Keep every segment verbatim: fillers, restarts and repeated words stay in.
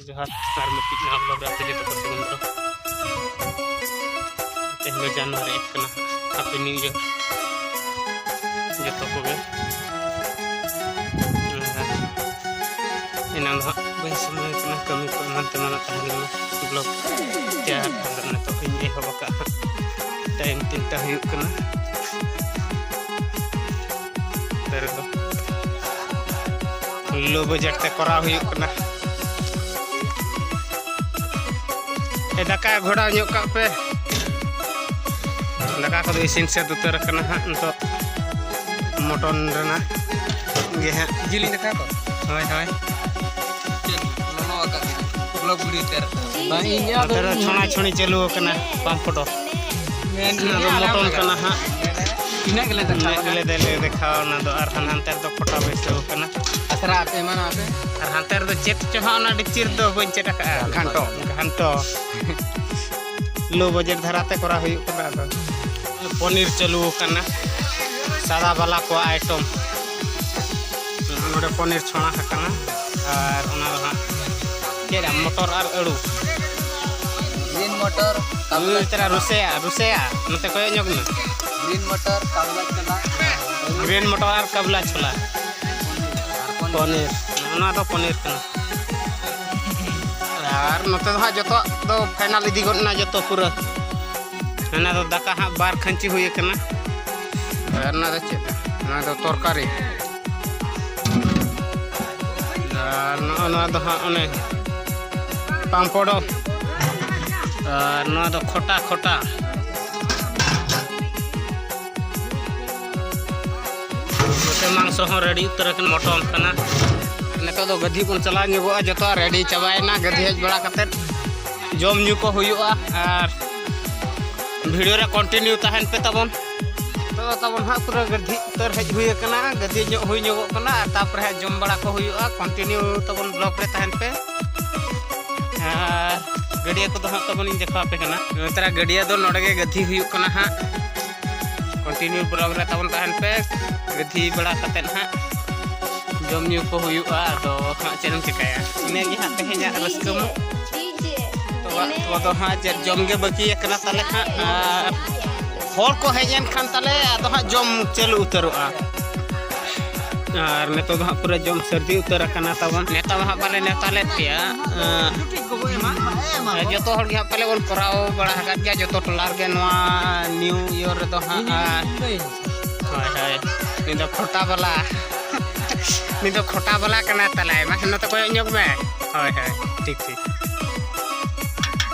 ᱡᱚᱦᱟᱨ, ᱟᱨ ᱢᱤᱫᱴᱤᱡ ᱱᱟᱣᱟ vlog ᱨᱮ ᱟᱯᱮ ᱡᱚᱛᱚ ᱠᱚ ᱥᱟᱹᱜᱩᱱ ᱫᱟᱨᱟᱢ᱾ ᱛᱮᱦᱮᱧ ᱫᱚ ᱡᱟᱱᱩᱣᱟᱨᱤ ᱮᱠ ᱠᱟᱱᱟ, Happy New Year ᱡᱚᱛᱚ ᱠᱚᱜᱮ᱾ ᱮᱱᱟᱝ ᱫᱚ ᱦᱟᱸᱜ ᱵᱟᱹᱧ ᱥᱚᱢᱚᱭ ᱠᱟᱱᱟ, ᱠᱟᱹᱢᱤ ᱠᱚ ᱮᱢᱟᱱ ᱛᱮᱢᱟᱱᱟᱜ ᱛᱟᱦᱮᱸ ᱞᱮᱱᱟ, vlog ᱛᱮᱭᱟᱨ ᱠᱟᱛᱮ ᱱᱤᱛᱚᱜ ᱤᱧ ᱮᱦᱚᱵ ᱟᱠᱟᱫᱼᱟ ᱦᱟᱸᱜ᱾ Time ᱛᱤᱱᱴᱟ ᱦᱩᱭᱩᱜ ᱠᱟᱱᱟ᱾ ᱱᱚᱛᱮ ᱨᱮᱫᱚ low budget ᱛᱮ ᱠᱚᱨᱟᱣ ᱦᱩᱭᱩᱜ ᱠᱟᱱᱟ᱾ ᱮ, ᱫᱟᱠᱟ ᱜᱷᱚᱲᱟᱣ ᱧᱚᱜ ᱠᱟᱜ ᱯᱮ᱾ ᱫᱟᱠᱟ ᱠᱚᱫᱚ ᱤᱥᱤᱱ ᱥᱟᱹᱛ ᱩᱛᱟᱹᱨ ᱟᱠᱟᱱᱟ ᱦᱟᱸᱜ ᱱᱤᱛᱚᱜ᱾ Mutton ᱨᱮᱱᱟᱜ ᱜᱮ ᱦᱟᱸᱜ᱾ ᱡᱤᱞᱤᱧ ᱫᱟᱠᱟ ᱠᱚ? ᱦᱳᱭ, ᱦᱳᱭ᱾ ᱪᱮᱫ? ᱞᱚᱞᱚ ᱟᱠᱟᱫ ᱜᱮ᱾ Vlog video ᱛᱮᱭᱟᱨ ᱠᱟᱱᱟ᱾ ᱵᱟᱝ, ᱤᱧᱟᱹᱜ ᱱᱚᱛᱮ ᱫᱚ ᱫᱚ ᱪᱷᱚᱲᱟ ᱪᱷᱚᱲᱤ ᱪᱟᱹᱞᱩ ᱟᱠᱟᱱᱟ, ᱯᱟᱢᱯᱚᱰᱚ᱾ ᱢᱮᱱ ᱚᱱᱟ ᱫᱚ ᱜᱮ mutton ᱟᱨᱟᱢ ᱠᱟᱱᱟ ᱦᱟᱸᱜ᱾ ᱤᱱᱟᱹᱜ ᱜᱮᱞᱮ ᱫᱮᱠᱷᱟᱣᱟ᱾ ᱤᱱᱟᱹ ᱜᱮᱞᱮ ᱫᱮ-, ᱞᱮ ᱫᱮᱠᱷᱟᱣᱟ ᱚᱱᱟ ᱫᱚ᱾ ᱟᱨ ᱦᱟᱱᱟ ᱦᱟᱱᱛᱮ ᱨᱮᱫᱚ ᱯᱷᱚᱴᱟ ᱵᱟᱹᱭᱥᱟᱹᱣ ᱠᱟᱱᱟ᱾ ᱟᱥᱨᱟ ᱟᱯᱮ ᱮᱢᱟᱱᱚᱜ ᱟᱯᱮ᱾ ᱟᱨ ᱦᱟᱱᱛᱮ ᱨᱮᱫᱚ ᱪᱮᱫ ᱪᱚ ᱦᱟᱸᱜ ᱚᱱᱟ ᱟᱹᱰᱤ ᱪᱤᱨ ᱫᱚ ᱵᱟᱹᱧ ᱪᱮᱫ ᱟᱠᱟᱜᱼᱟ᱾ ᱜᱷᱟᱱᱴᱚ᱾ ᱜᱷᱟᱱᱴᱚ᱾ Low budget ᱫᱷᱟᱨᱟ ᱛᱮ ᱠᱚᱨᱟᱣ ᱦᱩᱭᱩᱜ ᱠᱟᱱᱟ᱾ ᱟᱫᱚ ᱯᱚᱱᱤᱨ ᱪᱟᱹᱞᱩ ᱟᱠᱟᱱᱟ, ᱥᱟᱫᱟ ᱵᱟᱞᱟ ᱠᱚᱣᱟᱜ item᱾ ᱱᱚᱰᱮ ᱯᱚᱱᱤᱨ ᱪᱷᱚᱲᱟ ᱟᱠᱟᱱᱟ᱾ ᱟᱨ ᱚᱱᱟ ᱫᱚ ᱦᱟᱸᱜ ᱪᱮᱫ ᱟᱢ, ᱢᱚᱴᱚᱨ ᱟᱨ ᱟᱹᱲᱩ? Green ᱢᱚᱴᱚᱨ, ᱱᱩᱭ ᱠᱟᱵᱞᱟ ᱛᱮᱨᱟ ᱪᱷᱚᱞᱟ᱾ ᱨᱩᱥᱮᱭᱟ, ᱨᱩᱥᱮᱭᱟ, ᱱᱚᱛᱮ ᱠᱚᱭᱚᱜ ᱧᱚᱜ ᱢᱮ᱾ Green ᱢᱚᱴᱚᱨ, ᱠᱟᱵᱞᱟ ᱪᱷᱚᱞᱟ᱾ Green ᱢᱚᱴᱚᱨ ᱟᱨ ᱠᱟᱵᱞᱟ ᱪᱷᱚᱞᱟ᱾ ᱟᱨ ᱯᱚᱱᱤᱨ᱾ ᱯᱚᱱᱤᱨ, ᱱᱚᱣᱟ ᱫᱚ ᱯᱚᱱᱤᱨ ᱠᱟᱱᱟ᱾ ᱟᱨ ᱱᱚᱛᱮ ᱫᱚ ᱦᱟᱸᱜ ᱡᱚᱛᱚᱣᱟᱜ ᱫᱚ final ᱤᱫᱤ ᱜᱚᱫ ᱮᱱᱟ, ᱡᱚᱛᱚ ᱯᱩᱨᱟᱹ᱾ ᱚᱱᱟ ᱫᱚ ᱫᱟᱠᱟ ᱦᱟᱸᱜ ᱵᱟᱨ ᱠᱷᱟᱹᱧᱪᱤ ᱦᱩᱭ ᱟᱠᱟᱱᱟ᱾ ᱟᱨ ᱚᱱᱟ ᱫᱚ ᱪᱮᱫ? ᱚᱱᱟ ᱫᱚ ᱛᱚᱨᱠᱟᱨᱤ᱾ ᱟᱨ ᱱᱚᱜᱼᱚ ᱱᱚᱣᱟ ᱫᱚ ᱦᱟᱸᱜ ᱚᱱᱮ ᱯᱟᱢᱯᱚᱲᱚ᱾ ᱟᱨ ᱱᱚᱣᱟ ᱫᱚ ᱠᱷᱚᱴᱟ ᱠᱷᱚᱴᱟ᱾ ᱱᱚᱛᱮ ᱢᱟᱝᱥᱚ ᱦᱚᱸ ready ᱩᱛᱟᱹᱨ ᱟᱠᱟᱱᱟ, mutton ᱠᱟᱱᱟ᱾ ᱱᱤᱛᱚᱜ ᱫᱚ ᱜᱟᱹᱫᱷᱤ ᱵᱚᱱ ᱪᱟᱞᱟᱣ ᱧᱚᱜᱚᱜᱼᱟ, ᱡᱚᱛᱚᱣᱟᱜ ready ᱪᱟᱵᱟᱭᱮᱱᱟ᱾ ᱜᱟᱹᱫᱷᱤ ᱦᱮᱡ ᱵᱟᱲᱟ ᱠᱟᱛᱮᱫ ᱡᱚᱢ ᱧᱩ ᱠᱚ ᱦᱩᱭᱩᱜᱼᱟ, ᱟᱨ video ᱨᱮ continue ᱛᱟᱦᱮᱱ ᱯᱮ ᱛᱟᱵᱚᱱ᱾ ᱱᱤᱛᱚᱜ ᱫᱚ ᱛᱟᱵᱚᱱ ᱦᱟᱸᱜ ᱯᱩᱨᱟᱹ ᱜᱟᱹᱫᱷᱤ ᱩᱛᱟᱹᱨ ᱦᱮᱡ ᱦᱩᱭ ᱟᱠᱟᱱᱟ᱾ ᱜᱟᱹᱫᱷᱤ ᱧᱚᱜ ᱦᱩᱭ ᱧᱚᱜᱚᱜ ᱠᱟᱱᱟ, ᱟᱨ ᱛᱟᱨᱯᱚᱨᱮ ᱦᱟᱸᱜ ᱡᱚᱢ ᱵᱟᱲᱟ ᱠᱚ ᱦᱩᱭᱩᱜᱼᱟ᱾ Continue ᱛᱟᱵᱚᱱ vlog ᱨᱮ ᱛᱟᱦᱮᱱ ᱯᱮ᱾ ᱟᱨ ᱜᱟᱹᱰᱭᱟᱹ ᱠᱚᱫᱚ ᱦᱟᱸᱜ ᱛᱟᱵᱚᱱ ᱤᱧ ᱫᱮᱠᱷᱟᱣ ᱟᱯᱮ ᱠᱟᱱᱟ᱾ ᱱᱚᱛᱮᱨᱟ ᱜᱟᱹᱰᱭᱟᱹ ᱫᱚ ᱱᱚᱰᱮ ᱜᱮ ᱜᱟᱹᱫᱷᱤ ᱦᱩᱭᱩᱜ ᱠᱟᱱᱟ ᱦᱟᱸᱜ᱾ Continue vlog ᱨᱮ ᱛᱟᱵᱚᱱ ᱛᱟᱦᱮᱱ ᱯᱮ᱾ ᱜᱟᱹᱫᱷᱤ ᱵᱟᱲᱟ ᱠᱟᱛᱮᱫ ᱦᱟᱸᱜ ᱡᱚᱢ ᱧᱩ ᱠᱚ ᱦᱩᱭᱩᱜᱼᱟ, ᱟᱫᱚ ᱦᱟᱸᱜ ᱪᱮᱫ ᱮᱢ ᱪᱤᱠᱟᱹᱭᱟ, ᱤᱱᱟᱹ ᱜᱮ ᱦᱟᱸᱜ ᱛᱮᱦᱮᱧᱟᱜ ᱨᱟᱹᱥᱠᱟᱹ ᱢᱟ᱾ ᱛᱚ ᱦᱟᱸᱜ ᱛᱚ ᱫᱚ ᱦᱟᱸᱜ ᱪᱮᱫ ᱡᱚᱢ ᱜᱮ ᱵᱟᱹᱠᱤ ᱟᱠᱟᱱᱟ ᱛᱟᱞᱮ ᱦᱟᱸᱜ, ᱟᱨ ᱦᱚᱲ ᱠᱚ ᱦᱮᱡ ᱮᱱ ᱠᱷᱟᱱ ᱛᱟᱞᱮ ᱟᱫᱚ ᱦᱟᱸᱜ ᱡᱚᱢ ᱪᱟᱹᱞᱩ ᱩᱛᱟᱹᱨᱚᱜᱼᱟ᱾ ᱟᱨ ᱱᱤᱛᱚᱜ ᱫᱚ ᱦᱟᱸᱜ ᱯᱩᱨᱟᱹ ᱡᱚᱢ ᱥᱟᱹᱨᱫᱤ ᱩᱛᱟᱹᱨ ᱟᱠᱟᱱᱟ ᱛᱟᱵᱚᱱ᱾ ᱱᱮᱣᱛᱟ ᱢᱟ ᱦᱟᱸᱜ ᱵᱟᱞᱮ ᱱᱮᱣᱛᱟ ᱞᱮᱫ ᱯᱮᱭᱟ, ᱟᱸ, ᱡᱚᱛᱚ ᱦᱚᱲ ᱜᱮ ᱦᱟᱸᱜ ᱯᱟᱞᱮ ᱵᱚᱱ ᱠᱚᱨᱟᱣ ᱵᱟᱲᱟ ᱟᱠᱟᱫ ᱜᱮᱭᱟ ᱡᱚᱛᱚ ᱴᱚᱞᱟ ᱨᱮᱜᱮ ᱱᱚᱣᱟ ᱱᱤᱭᱩ ᱤᱭᱟᱨ ᱨᱮᱫᱚ ᱦᱟᱸᱜ᱾ ᱟᱨ ᱦᱳᱭ, ᱦᱳᱭ, ᱱᱩᱭ ᱫᱚ ᱠᱷᱚᱴᱟ ᱵᱟᱞᱟ, ᱱᱩᱭ ᱫᱚ ᱠᱷᱚᱴᱟ ᱵᱟᱞᱟ ᱠᱟᱱᱟᱭ ᱛᱟᱞᱮ᱾ ᱢᱟᱥᱮ ᱱᱚᱛᱮ ᱠᱚᱭᱚᱜ ᱧᱚᱜ ᱢᱮ᱾ ᱦᱳᱭ, ᱦᱳᱭ, ᱴᱷᱤᱠ, ᱴᱷᱤᱠ᱾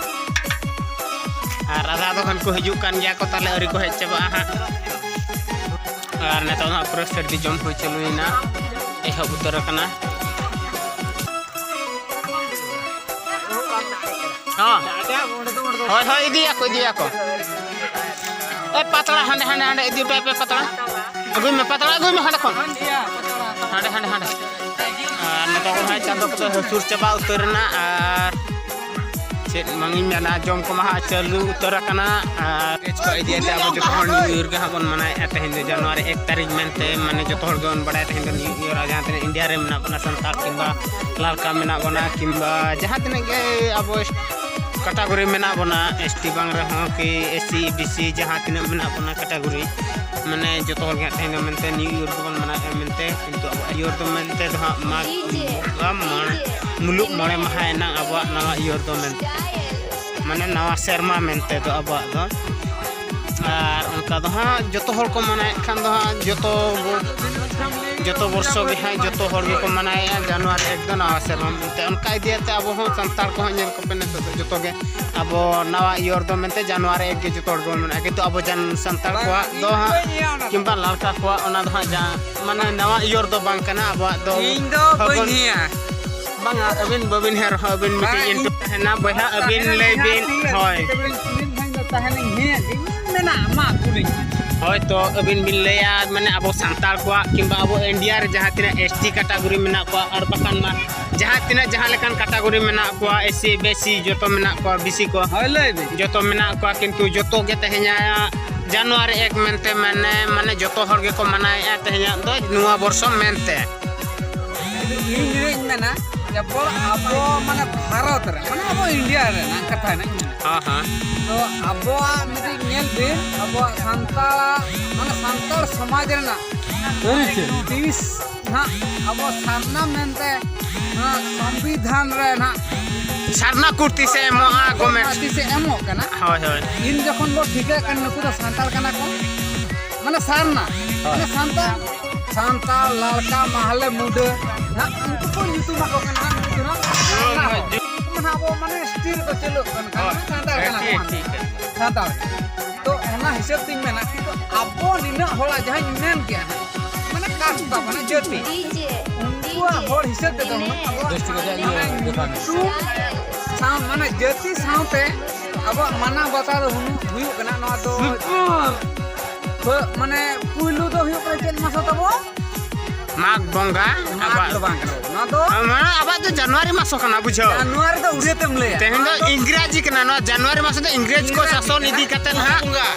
ᱟᱨ ᱟᱫᱷᱟ ᱫᱚ ᱠᱷᱟᱱ ᱠᱚ ᱦᱤᱡᱩᱜ ᱠᱟᱱ ᱜᱮᱭᱟ ᱠᱚ, ᱛᱟᱦᱞᱮ ᱟᱹᱣᱨᱤ ᱠᱚ ᱦᱮᱡ ᱪᱟᱵᱟᱜᱼᱟ ᱦᱟᱸᱜ᱾ ᱟᱨ ᱱᱤᱛᱚᱜ ᱫᱚ ᱦᱟᱸᱜ ᱯᱩᱨᱟᱹ ᱥᱟᱹᱨᱫᱤ ᱡᱚᱢ ᱦᱩᱭ ᱪᱟᱹᱞᱩᱭᱮᱱᱟ, ᱮᱦᱚᱵ ᱩᱛᱟᱹᱨ ᱟᱠᱟᱱᱟ᱾ ᱦᱚᱸ᱾ ᱦᱳᱭ, ᱦᱳᱭ, ᱤᱫᱤᱭᱟᱠᱚ, ᱤᱫᱤᱭᱟᱠᱚ᱾ ᱮ, ᱯᱟᱛᱲᱟ ᱦᱟᱸᱰᱮ, ᱦᱟᱸᱰᱮ, ᱦᱟᱸᱰᱮ ᱤᱫᱤ ᱦᱚᱴᱚᱭ ᱯᱮ ᱯᱟᱛᱲᱟ᱾ ᱟᱹᱜᱩᱭ ᱢᱮ ᱯᱟᱛᱲᱟ, ᱟᱹᱜᱩᱭ ᱢᱮ ᱦᱟᱸᱰᱮ ᱠᱷᱚᱱ᱾ ᱦᱟᱸᱰᱮ, ᱦᱟᱸᱰᱮ, ᱦᱟᱸᱰᱮ᱾ ᱟᱨ ᱱᱤᱛᱚᱜ ᱫᱚ ᱦᱟᱸᱜ ᱪᱟᱸᱫᱚ ᱠᱚᱫᱚ ᱦᱟᱹᱥᱩᱨ ᱪᱟᱵᱟ ᱩᱛᱟᱹᱨ ᱮᱱᱟ, ᱟᱨ ᱪᱮᱫ ᱢᱟᱝ ᱤᱧ ᱢᱮᱱᱟ, ᱡᱚᱢ ᱠᱚᱢᱟ ᱦᱟᱸᱜ ᱪᱟᱹᱞᱩ ᱩᱛᱟᱹᱨ ᱟᱠᱟᱱᱟ᱾ ᱟᱨ ᱠᱚ ᱤᱫᱤᱭᱟᱛᱮ ᱟᱵᱚ ᱡᱚᱛᱚ ᱦᱚᱲ ᱱᱤᱭᱩ ᱤᱭᱟᱨ ᱜᱮ ᱦᱟᱸᱜ ᱵᱚᱱ ᱢᱟᱱᱟᱣᱮᱫᱼᱟ ᱛᱮᱦᱮᱧ ᱫᱚ ᱡᱟᱱᱩᱣᱟᱨᱤ ᱮᱠ ᱛᱟᱹᱨᱤᱠᱷ ᱢᱮᱱᱛᱮ, ᱢᱟᱱᱮ ᱡᱚᱛᱚ ᱦᱚᱲ ᱜᱮᱵᱚᱱ ᱵᱟᱲᱟᱭᱟ ᱛᱮᱦᱮᱧ ᱫᱚ ᱱᱤᱭᱩ ᱤᱭᱟᱨ᱾ ᱟᱨ ᱡᱟᱦᱟᱸ ᱛᱤᱱᱟᱹᱜ ᱤᱱᱰᱤᱭᱟ ᱨᱮ ᱢᱮᱱᱟᱜ ᱵᱚᱱᱟ, ᱥᱟᱱᱛᱟᱲ ᱠᱤᱝᱵᱟ ᱞᱟᱲᱠᱟ ᱢᱮᱱᱟᱜ ᱵᱚᱱᱟ, ᱠᱤᱝᱵᱟ ᱡᱟᱦᱟᱸ ᱛᱤᱱᱟᱹᱜ ᱜᱮ ᱟᱵᱚ ᱠᱟᱴᱟᱜᱚᱨᱤ ᱢᱮᱱᱟᱜ ᱵᱚᱱᱟ, ᱮᱥ ᱴᱤ ᱵᱟᱝ ᱨᱮᱦᱚᱸ ᱠᱤ ᱮᱥ ᱥᱤ, ᱵᱤ ᱥᱤ, ᱡᱟᱦᱟᱸ ᱛᱤᱱᱟᱹᱜ ᱢᱮᱱᱟᱜ ᱵᱚᱱᱟ ᱠᱟᱴᱟᱜᱚᱨᱤ, ᱢᱟᱱᱮ ᱡᱚᱛᱚ ᱦᱚᱲ ᱜᱮ ᱦᱟᱸᱜ ᱛᱮᱦᱮᱧ ᱫᱚ ᱢᱮᱱᱛᱮ ᱱᱤᱭᱩ ᱤᱭᱟᱨ ᱫᱚᱵᱚᱱ ᱢᱟᱱᱟᱣᱮᱫᱼᱟ ᱢᱮᱱᱛᱮ, ᱠᱤᱱᱛᱩ ᱟᱵᱚᱣᱟᱜ ᱤᱭᱟᱨ ᱫᱚ ᱢᱮᱱᱛᱮ ᱫᱚ ᱦᱟᱸᱜ ᱢᱟᱜᱽ ᱵᱚᱸᱜᱟ ᱢᱚᱬᱮ, ᱢᱩᱞᱩᱜ ᱢᱚᱬᱮ ᱢᱟᱦᱟ ᱮᱱᱟᱝ ᱟᱵᱚᱣᱟᱜ ᱱᱟᱣᱟ ᱤᱭᱟᱨ ᱫᱚ ᱢᱮᱱᱛᱮ, ᱢᱟᱱᱮ ᱱᱟᱣᱟ ᱥᱮᱨᱢᱟ ᱢᱮᱱᱛᱮ ᱫᱚ ᱟᱵᱚᱣᱟᱜ ᱫᱚ᱾ ᱟᱨ ᱚᱱᱠᱟ ᱫᱚ ᱦᱟᱸᱜ ᱡᱚᱛᱚ ᱦᱚᱲ ᱠᱚ ᱢᱟᱱᱟᱣᱮᱫ ᱠᱷᱟᱱ ᱫᱚ ᱦᱟᱸᱜ ᱡᱚᱛᱚ ᱵᱚ-, ᱡᱚᱛᱚ ᱵᱚᱨᱥᱚ ᱜᱮ ᱦᱟᱸᱜ ᱡᱚᱛᱚ ᱦᱚᱲ ᱜᱮᱠᱚ ᱢᱟᱱᱟᱣᱮᱫᱼᱟ ᱡᱟᱱᱩᱣᱟᱨᱤ ᱮᱠ ᱫᱚ ᱱᱟᱣᱟ ᱥᱮᱨᱢᱟ ᱢᱮᱱᱛᱮ᱾ ᱚᱱᱠᱟ ᱤᱫᱤᱭᱟᱛᱮ ᱟᱵᱚ ᱦᱚᱸ ᱥᱟᱱᱛᱟᱲ ᱠᱚᱦᱚᱸ ᱧᱮᱞ ᱠᱚᱯᱮ ᱱᱤᱛᱚᱜ ᱫᱚ ᱡᱚᱛᱚ ᱜᱮ ᱟᱵᱚ ᱱᱟᱣᱟ ᱤᱭᱟᱨ ᱫᱚ ᱢᱮᱱᱛᱮ ᱡᱟᱱᱩᱣᱟᱨᱤ ᱮᱠ ᱜᱮ ᱡᱚᱛᱚ ᱦᱚᱲ ᱜᱮᱵᱚᱱ ᱢᱟᱱᱟᱣᱟ, ᱠᱤᱱᱛᱩ ᱟᱵᱚ ᱡᱟᱱ-, ᱥᱟᱱᱛᱟᱲ ᱠᱚᱣᱟᱜ ᱫᱚ ᱦᱟᱸᱜ ᱠᱤᱝᱵᱟ ᱞᱟᱲᱠᱟ ᱠᱚᱣᱟᱜ ᱚᱱᱟ ᱫᱚ ᱦᱟᱸᱜ ᱡᱟᱦᱟᱸ ᱢᱟᱱᱮ ᱱᱟᱣᱟ ᱤᱭᱟᱨ ᱫᱚ ᱵᱟᱝ ᱠᱟᱱᱟ, ᱟᱵᱚᱣᱟᱜ ᱫᱚ ᱤᱧ ᱫᱚ ᱵᱟᱹᱧ ᱯᱷᱟᱹᱜᱩᱱ ᱦᱮᱸᱭᱟ᱾ ᱵᱟᱝᱟ, ᱟᱹᱵᱤᱱ ᱵᱟᱹᱵᱤᱱ ᱦᱮᱸ ᱨᱮᱦᱚᱸ ᱟᱹᱵᱤᱱ ᱢᱤᱫᱴᱤᱡ ᱵᱟᱝ, ᱤᱧ ᱤᱱᱴᱩ ᱛᱟᱦᱮᱱᱟ ᱵᱚᱭᱦᱟ, ᱟᱹᱵᱤᱱ ᱛᱟᱦᱮᱱᱟ ᱞᱟᱹᱭ ᱤᱧ ᱵᱤᱱ᱾ ᱦᱮᱸ, ᱦᱳᱭ᱾ ᱟᱹᱵᱤᱱ ᱥᱩᱱᱤᱞ ᱵᱷᱟᱭ ᱫᱚ ᱛᱟᱦᱮᱱᱤᱧ ᱦᱮᱸ, ᱤᱧ ᱢᱮᱱᱟ ᱟᱢᱟᱜ ᱠᱩᱞᱤᱧ᱾ ᱦᱳᱭ, ᱛᱚ ᱟᱹᱵᱤᱱ ᱵᱤᱱ ᱞᱟᱹᱭᱟ, ᱢᱟᱱᱮ ᱟᱵᱚ ᱥᱟᱱᱛᱟᱲ ᱠᱚᱣᱟᱜ ᱠᱤᱝᱵᱟ ᱟᱵᱚ ᱤᱱᱰᱤᱭᱟ ᱨᱮ ᱡᱟᱦᱟᱸ ᱛᱤᱱᱟᱹᱜ ᱮᱥ ᱴᱤ ᱠᱟᱴᱟᱜᱚᱨᱤ ᱢᱮᱱᱟᱜ ᱠᱚᱣᱟ, ᱟᱨ ᱵᱟᱠᱷᱟᱱ ᱢᱟ ᱡᱟᱦᱟᱸ ᱛᱤᱱᱟᱹᱜ ᱡᱟᱦᱟᱸ ᱞᱮᱠᱟᱱ ᱠᱟᱴᱟᱜᱚᱨᱤ ᱢᱮᱱᱟᱜ ᱠᱚᱣᱟ, ᱮᱥ ᱥᱤ, ᱵᱤ ᱥᱤ ᱡᱚᱛᱚ ᱢᱮᱱᱟᱜ ᱠᱚᱣᱟ, ᱵᱤ ᱥᱤ ᱠᱚ ᱦᱳᱭ, ᱞᱟᱹᱭ ᱵᱤᱱ᱾ ᱡᱚᱛᱚ ᱢᱮᱱᱟᱜ ᱠᱚᱣᱟ, ᱠᱤᱱᱛᱩ ᱡᱚᱛᱚ ᱜᱮ ᱛᱮᱦᱮᱧᱟᱜ ᱡᱟᱱᱩᱣᱟᱨᱤ ᱮᱠ ᱢᱮᱱᱛᱮ ᱢᱟᱱᱮ, ᱢᱟᱱᱮ ᱡᱚᱛᱚ ᱦᱚᱲ ᱜᱮᱠᱚ ᱢᱟᱱᱟᱣᱮᱫᱼᱟ ᱛᱮᱦᱮᱧᱟᱜ ᱫᱚ ᱱᱚᱣᱟ ᱵᱚᱨᱥᱚ ᱢᱮᱱᱛᱮ᱾ ᱤᱧ ᱱᱤᱭᱟᱹᱧ ᱢᱮᱱᱟ ᱡᱮ ᱵᱚᱞ ᱟᱵᱚ ᱢᱟᱱᱮ ᱵᱷᱟᱨᱚᱛ ᱨᱮ, ᱢᱟᱱᱮ ᱟᱵᱚ ᱤᱱᱰᱤᱭᱟ ᱨᱮᱱᱟᱜ ᱠᱟᱛᱷᱟ ᱱᱟᱜ ᱤᱧ ᱢᱮᱱᱟ᱾ ᱦᱮᱸ, ᱦᱮᱸ᱾ ᱛᱚ ᱟᱵᱚᱣᱟᱜ ᱢᱤᱫᱴᱤᱡ ᱧᱮᱞ ᱵᱤᱱ, ᱟᱵᱚᱣᱟᱜ ᱥᱟᱱᱛᱟᱲᱟᱜ, ᱢᱟᱱᱮ ᱥᱟᱱᱛᱟᱲ ᱥᱚᱢᱟᱡᱽ ᱨᱮᱱᱟᱜ ᱟᱹᱨᱤᱪᱟᱹᱞᱤ᱾ ᱛᱤᱥ ᱱᱟᱜ ᱟᱵᱚ ᱥᱟᱨᱱᱟ ᱢᱮᱱᱛᱮ ᱱᱚᱣᱟ ᱥᱚᱝᱵᱤᱫᱷᱟᱱ ᱨᱮ ᱱᱟᱜ ᱥᱟᱨᱱᱟ ᱠᱩᱨᱛᱤ ᱥᱮ ᱮᱢᱚᱜᱼᱟ ᱠᱚ ᱢᱮᱱ᱾ ᱛᱤᱥᱮ ᱮᱢᱚᱜ ᱠᱟᱱᱟ? ᱦᱳᱭ, ᱦᱳᱭ᱾ ᱤᱧ ᱡᱚᱠᱷᱚᱱ ᱵᱚ ᱴᱷᱤᱠᱟᱹᱜ ᱠᱟᱱ ᱱᱩᱠᱩ ᱫᱚ ᱥᱟᱱᱛᱟᱲ ᱠᱟᱱᱟ ᱠᱚ, ᱢᱟᱱᱮ ᱥᱟᱨᱱᱟ, ᱦᱳᱭ᱾ ᱢᱟᱱᱮ ᱥᱟᱱᱛᱟᱲ, ᱥᱟᱱᱛᱟᱲ, ᱞᱟᱲᱠᱟ, ᱢᱟᱦᱞᱮ, ᱢᱩᱰᱟᱹ, ᱦᱟᱸᱜ ᱩᱱᱠᱩ ᱠᱚ ᱧᱩᱛᱩᱢ ᱟᱠᱚ ᱠᱟᱱᱟ, ᱦᱟᱸᱜ ᱩᱱᱠᱩ ᱫᱚ ᱦᱟᱸᱜ ᱦᱳᱭ, ᱥᱟᱨᱱᱟ ᱦᱳᱭ, ᱦᱚᱲ᱾ ᱡᱩ- ᱩᱱᱠᱩ ᱢᱟ ᱦᱟᱸᱜ ᱟᱵᱚ ᱢᱟᱱᱮ ᱥᱴᱤᱞ ᱠᱚ ᱪᱟᱹᱞᱩᱜ ᱠᱟᱱ ᱠᱷᱟᱱ ᱦᱳᱭ, ᱥᱟᱱᱛᱟᱲ ᱦᱮᱸ, ᱠᱟᱱᱟ ᱠᱚ ᱴᱷᱤᱠ, ᱦᱟᱸᱜ᱾ ᱴᱷᱤᱠ, ᱴᱷᱤᱠ᱾ ᱥᱟᱱᱛᱟᱲ᱾ ᱛᱚ ᱚᱱᱟ ᱦᱤᱥᱟᱹᱵ ᱛᱤᱧ ᱢᱮᱱᱟ, ᱠᱤᱱᱛᱩ ᱟᱵᱚ ᱱᱤᱱᱟᱹᱜ ᱦᱚᱲᱟᱜ ᱡᱟᱦᱟᱸᱧ ᱢᱮᱱ ᱠᱮᱜᱼᱟ ᱦᱟᱸᱜ, ᱢᱟᱱᱮ ᱠᱟᱥᱴ ᱛᱟᱵᱚ, ᱢᱟᱱᱮ ᱡᱟᱹᱛᱤ, ᱩᱱᱠᱩᱣᱟᱜ ᱦᱚᱲ ᱦᱤᱥᱟᱹᱵ ᱛᱮᱫᱚ ᱦᱩᱱᱟᱹᱝ ᱟᱵᱚᱣᱟᱜ ᱵᱮᱥ ᱴᱷᱤᱠ ᱟᱪᱷᱮ, ᱤᱭᱟᱹ, ᱢᱟᱱᱮ ᱫᱮᱠᱷᱟᱣ ᱢᱮ᱾ ᱧᱩᱛᱩᱢ ᱥᱟᱶ, ᱢᱟᱱᱮ ᱡᱟᱹᱛᱤ ᱥᱟᱶᱛᱮ ᱟᱵᱚᱣᱟᱜ ᱢᱟᱱᱟᱣ ᱵᱟᱛᱟᱣ ᱫᱚ ᱦᱩᱱᱟᱹᱝ ᱦᱩᱭᱩᱜ ᱠᱟᱱᱟ᱾ ᱱᱚᱣᱟ ᱫᱚ ᱥᱩᱯᱩᱨ᱾ ᱯᱳ-, ᱢᱟᱱᱮ ᱯᱩᱭᱞᱩ ᱫᱚ ᱦᱩᱭᱩᱜ ᱠᱟᱱᱟ ᱪᱮᱫ ᱢᱟᱥ ᱛᱟᱵᱚ? ᱢᱟᱜᱽ ᱵᱚᱸᱜᱟ᱾ ᱢᱟᱜᱽ ᱟᱵᱟᱨ ᱫᱚ ᱵᱟᱝ ᱠᱟᱱᱟ, ᱱᱚᱣᱟ ᱫᱚ ᱢᱟᱱᱮ ᱟᱵᱟᱜ ᱫᱚ ᱡᱟᱱᱩᱣᱟᱨᱤ ᱢᱟᱥ ᱠᱟᱱᱟ, ᱵᱩᱡᱷᱟᱹᱣ? ᱡᱟᱱᱩᱣᱟᱨᱤ ᱫᱚ ᱩᱲᱤᱭᱟᱹ ᱛᱮᱢ ᱞᱟᱹᱭᱟ᱾ ᱛᱮᱦᱮᱧ ᱫᱚ ᱱᱚᱣᱟ ᱫᱚ ᱤᱝᱨᱟᱡᱤ ᱠᱟᱱᱟ, ᱱᱚᱣᱟ ᱡᱟᱱᱩᱣᱟᱨᱤ ᱢᱟᱥ ᱫᱚ ᱤᱝᱨᱮᱡᱽ ᱠᱚ ᱤᱝᱨᱮᱡᱤ ᱥᱟᱥᱚᱱ ᱠᱟᱱᱟ᱾ ᱤᱫᱤ ᱠᱟᱛᱮ ᱱᱟᱦᱟᱜ᱾ ᱵᱚᱸᱜᱟ᱾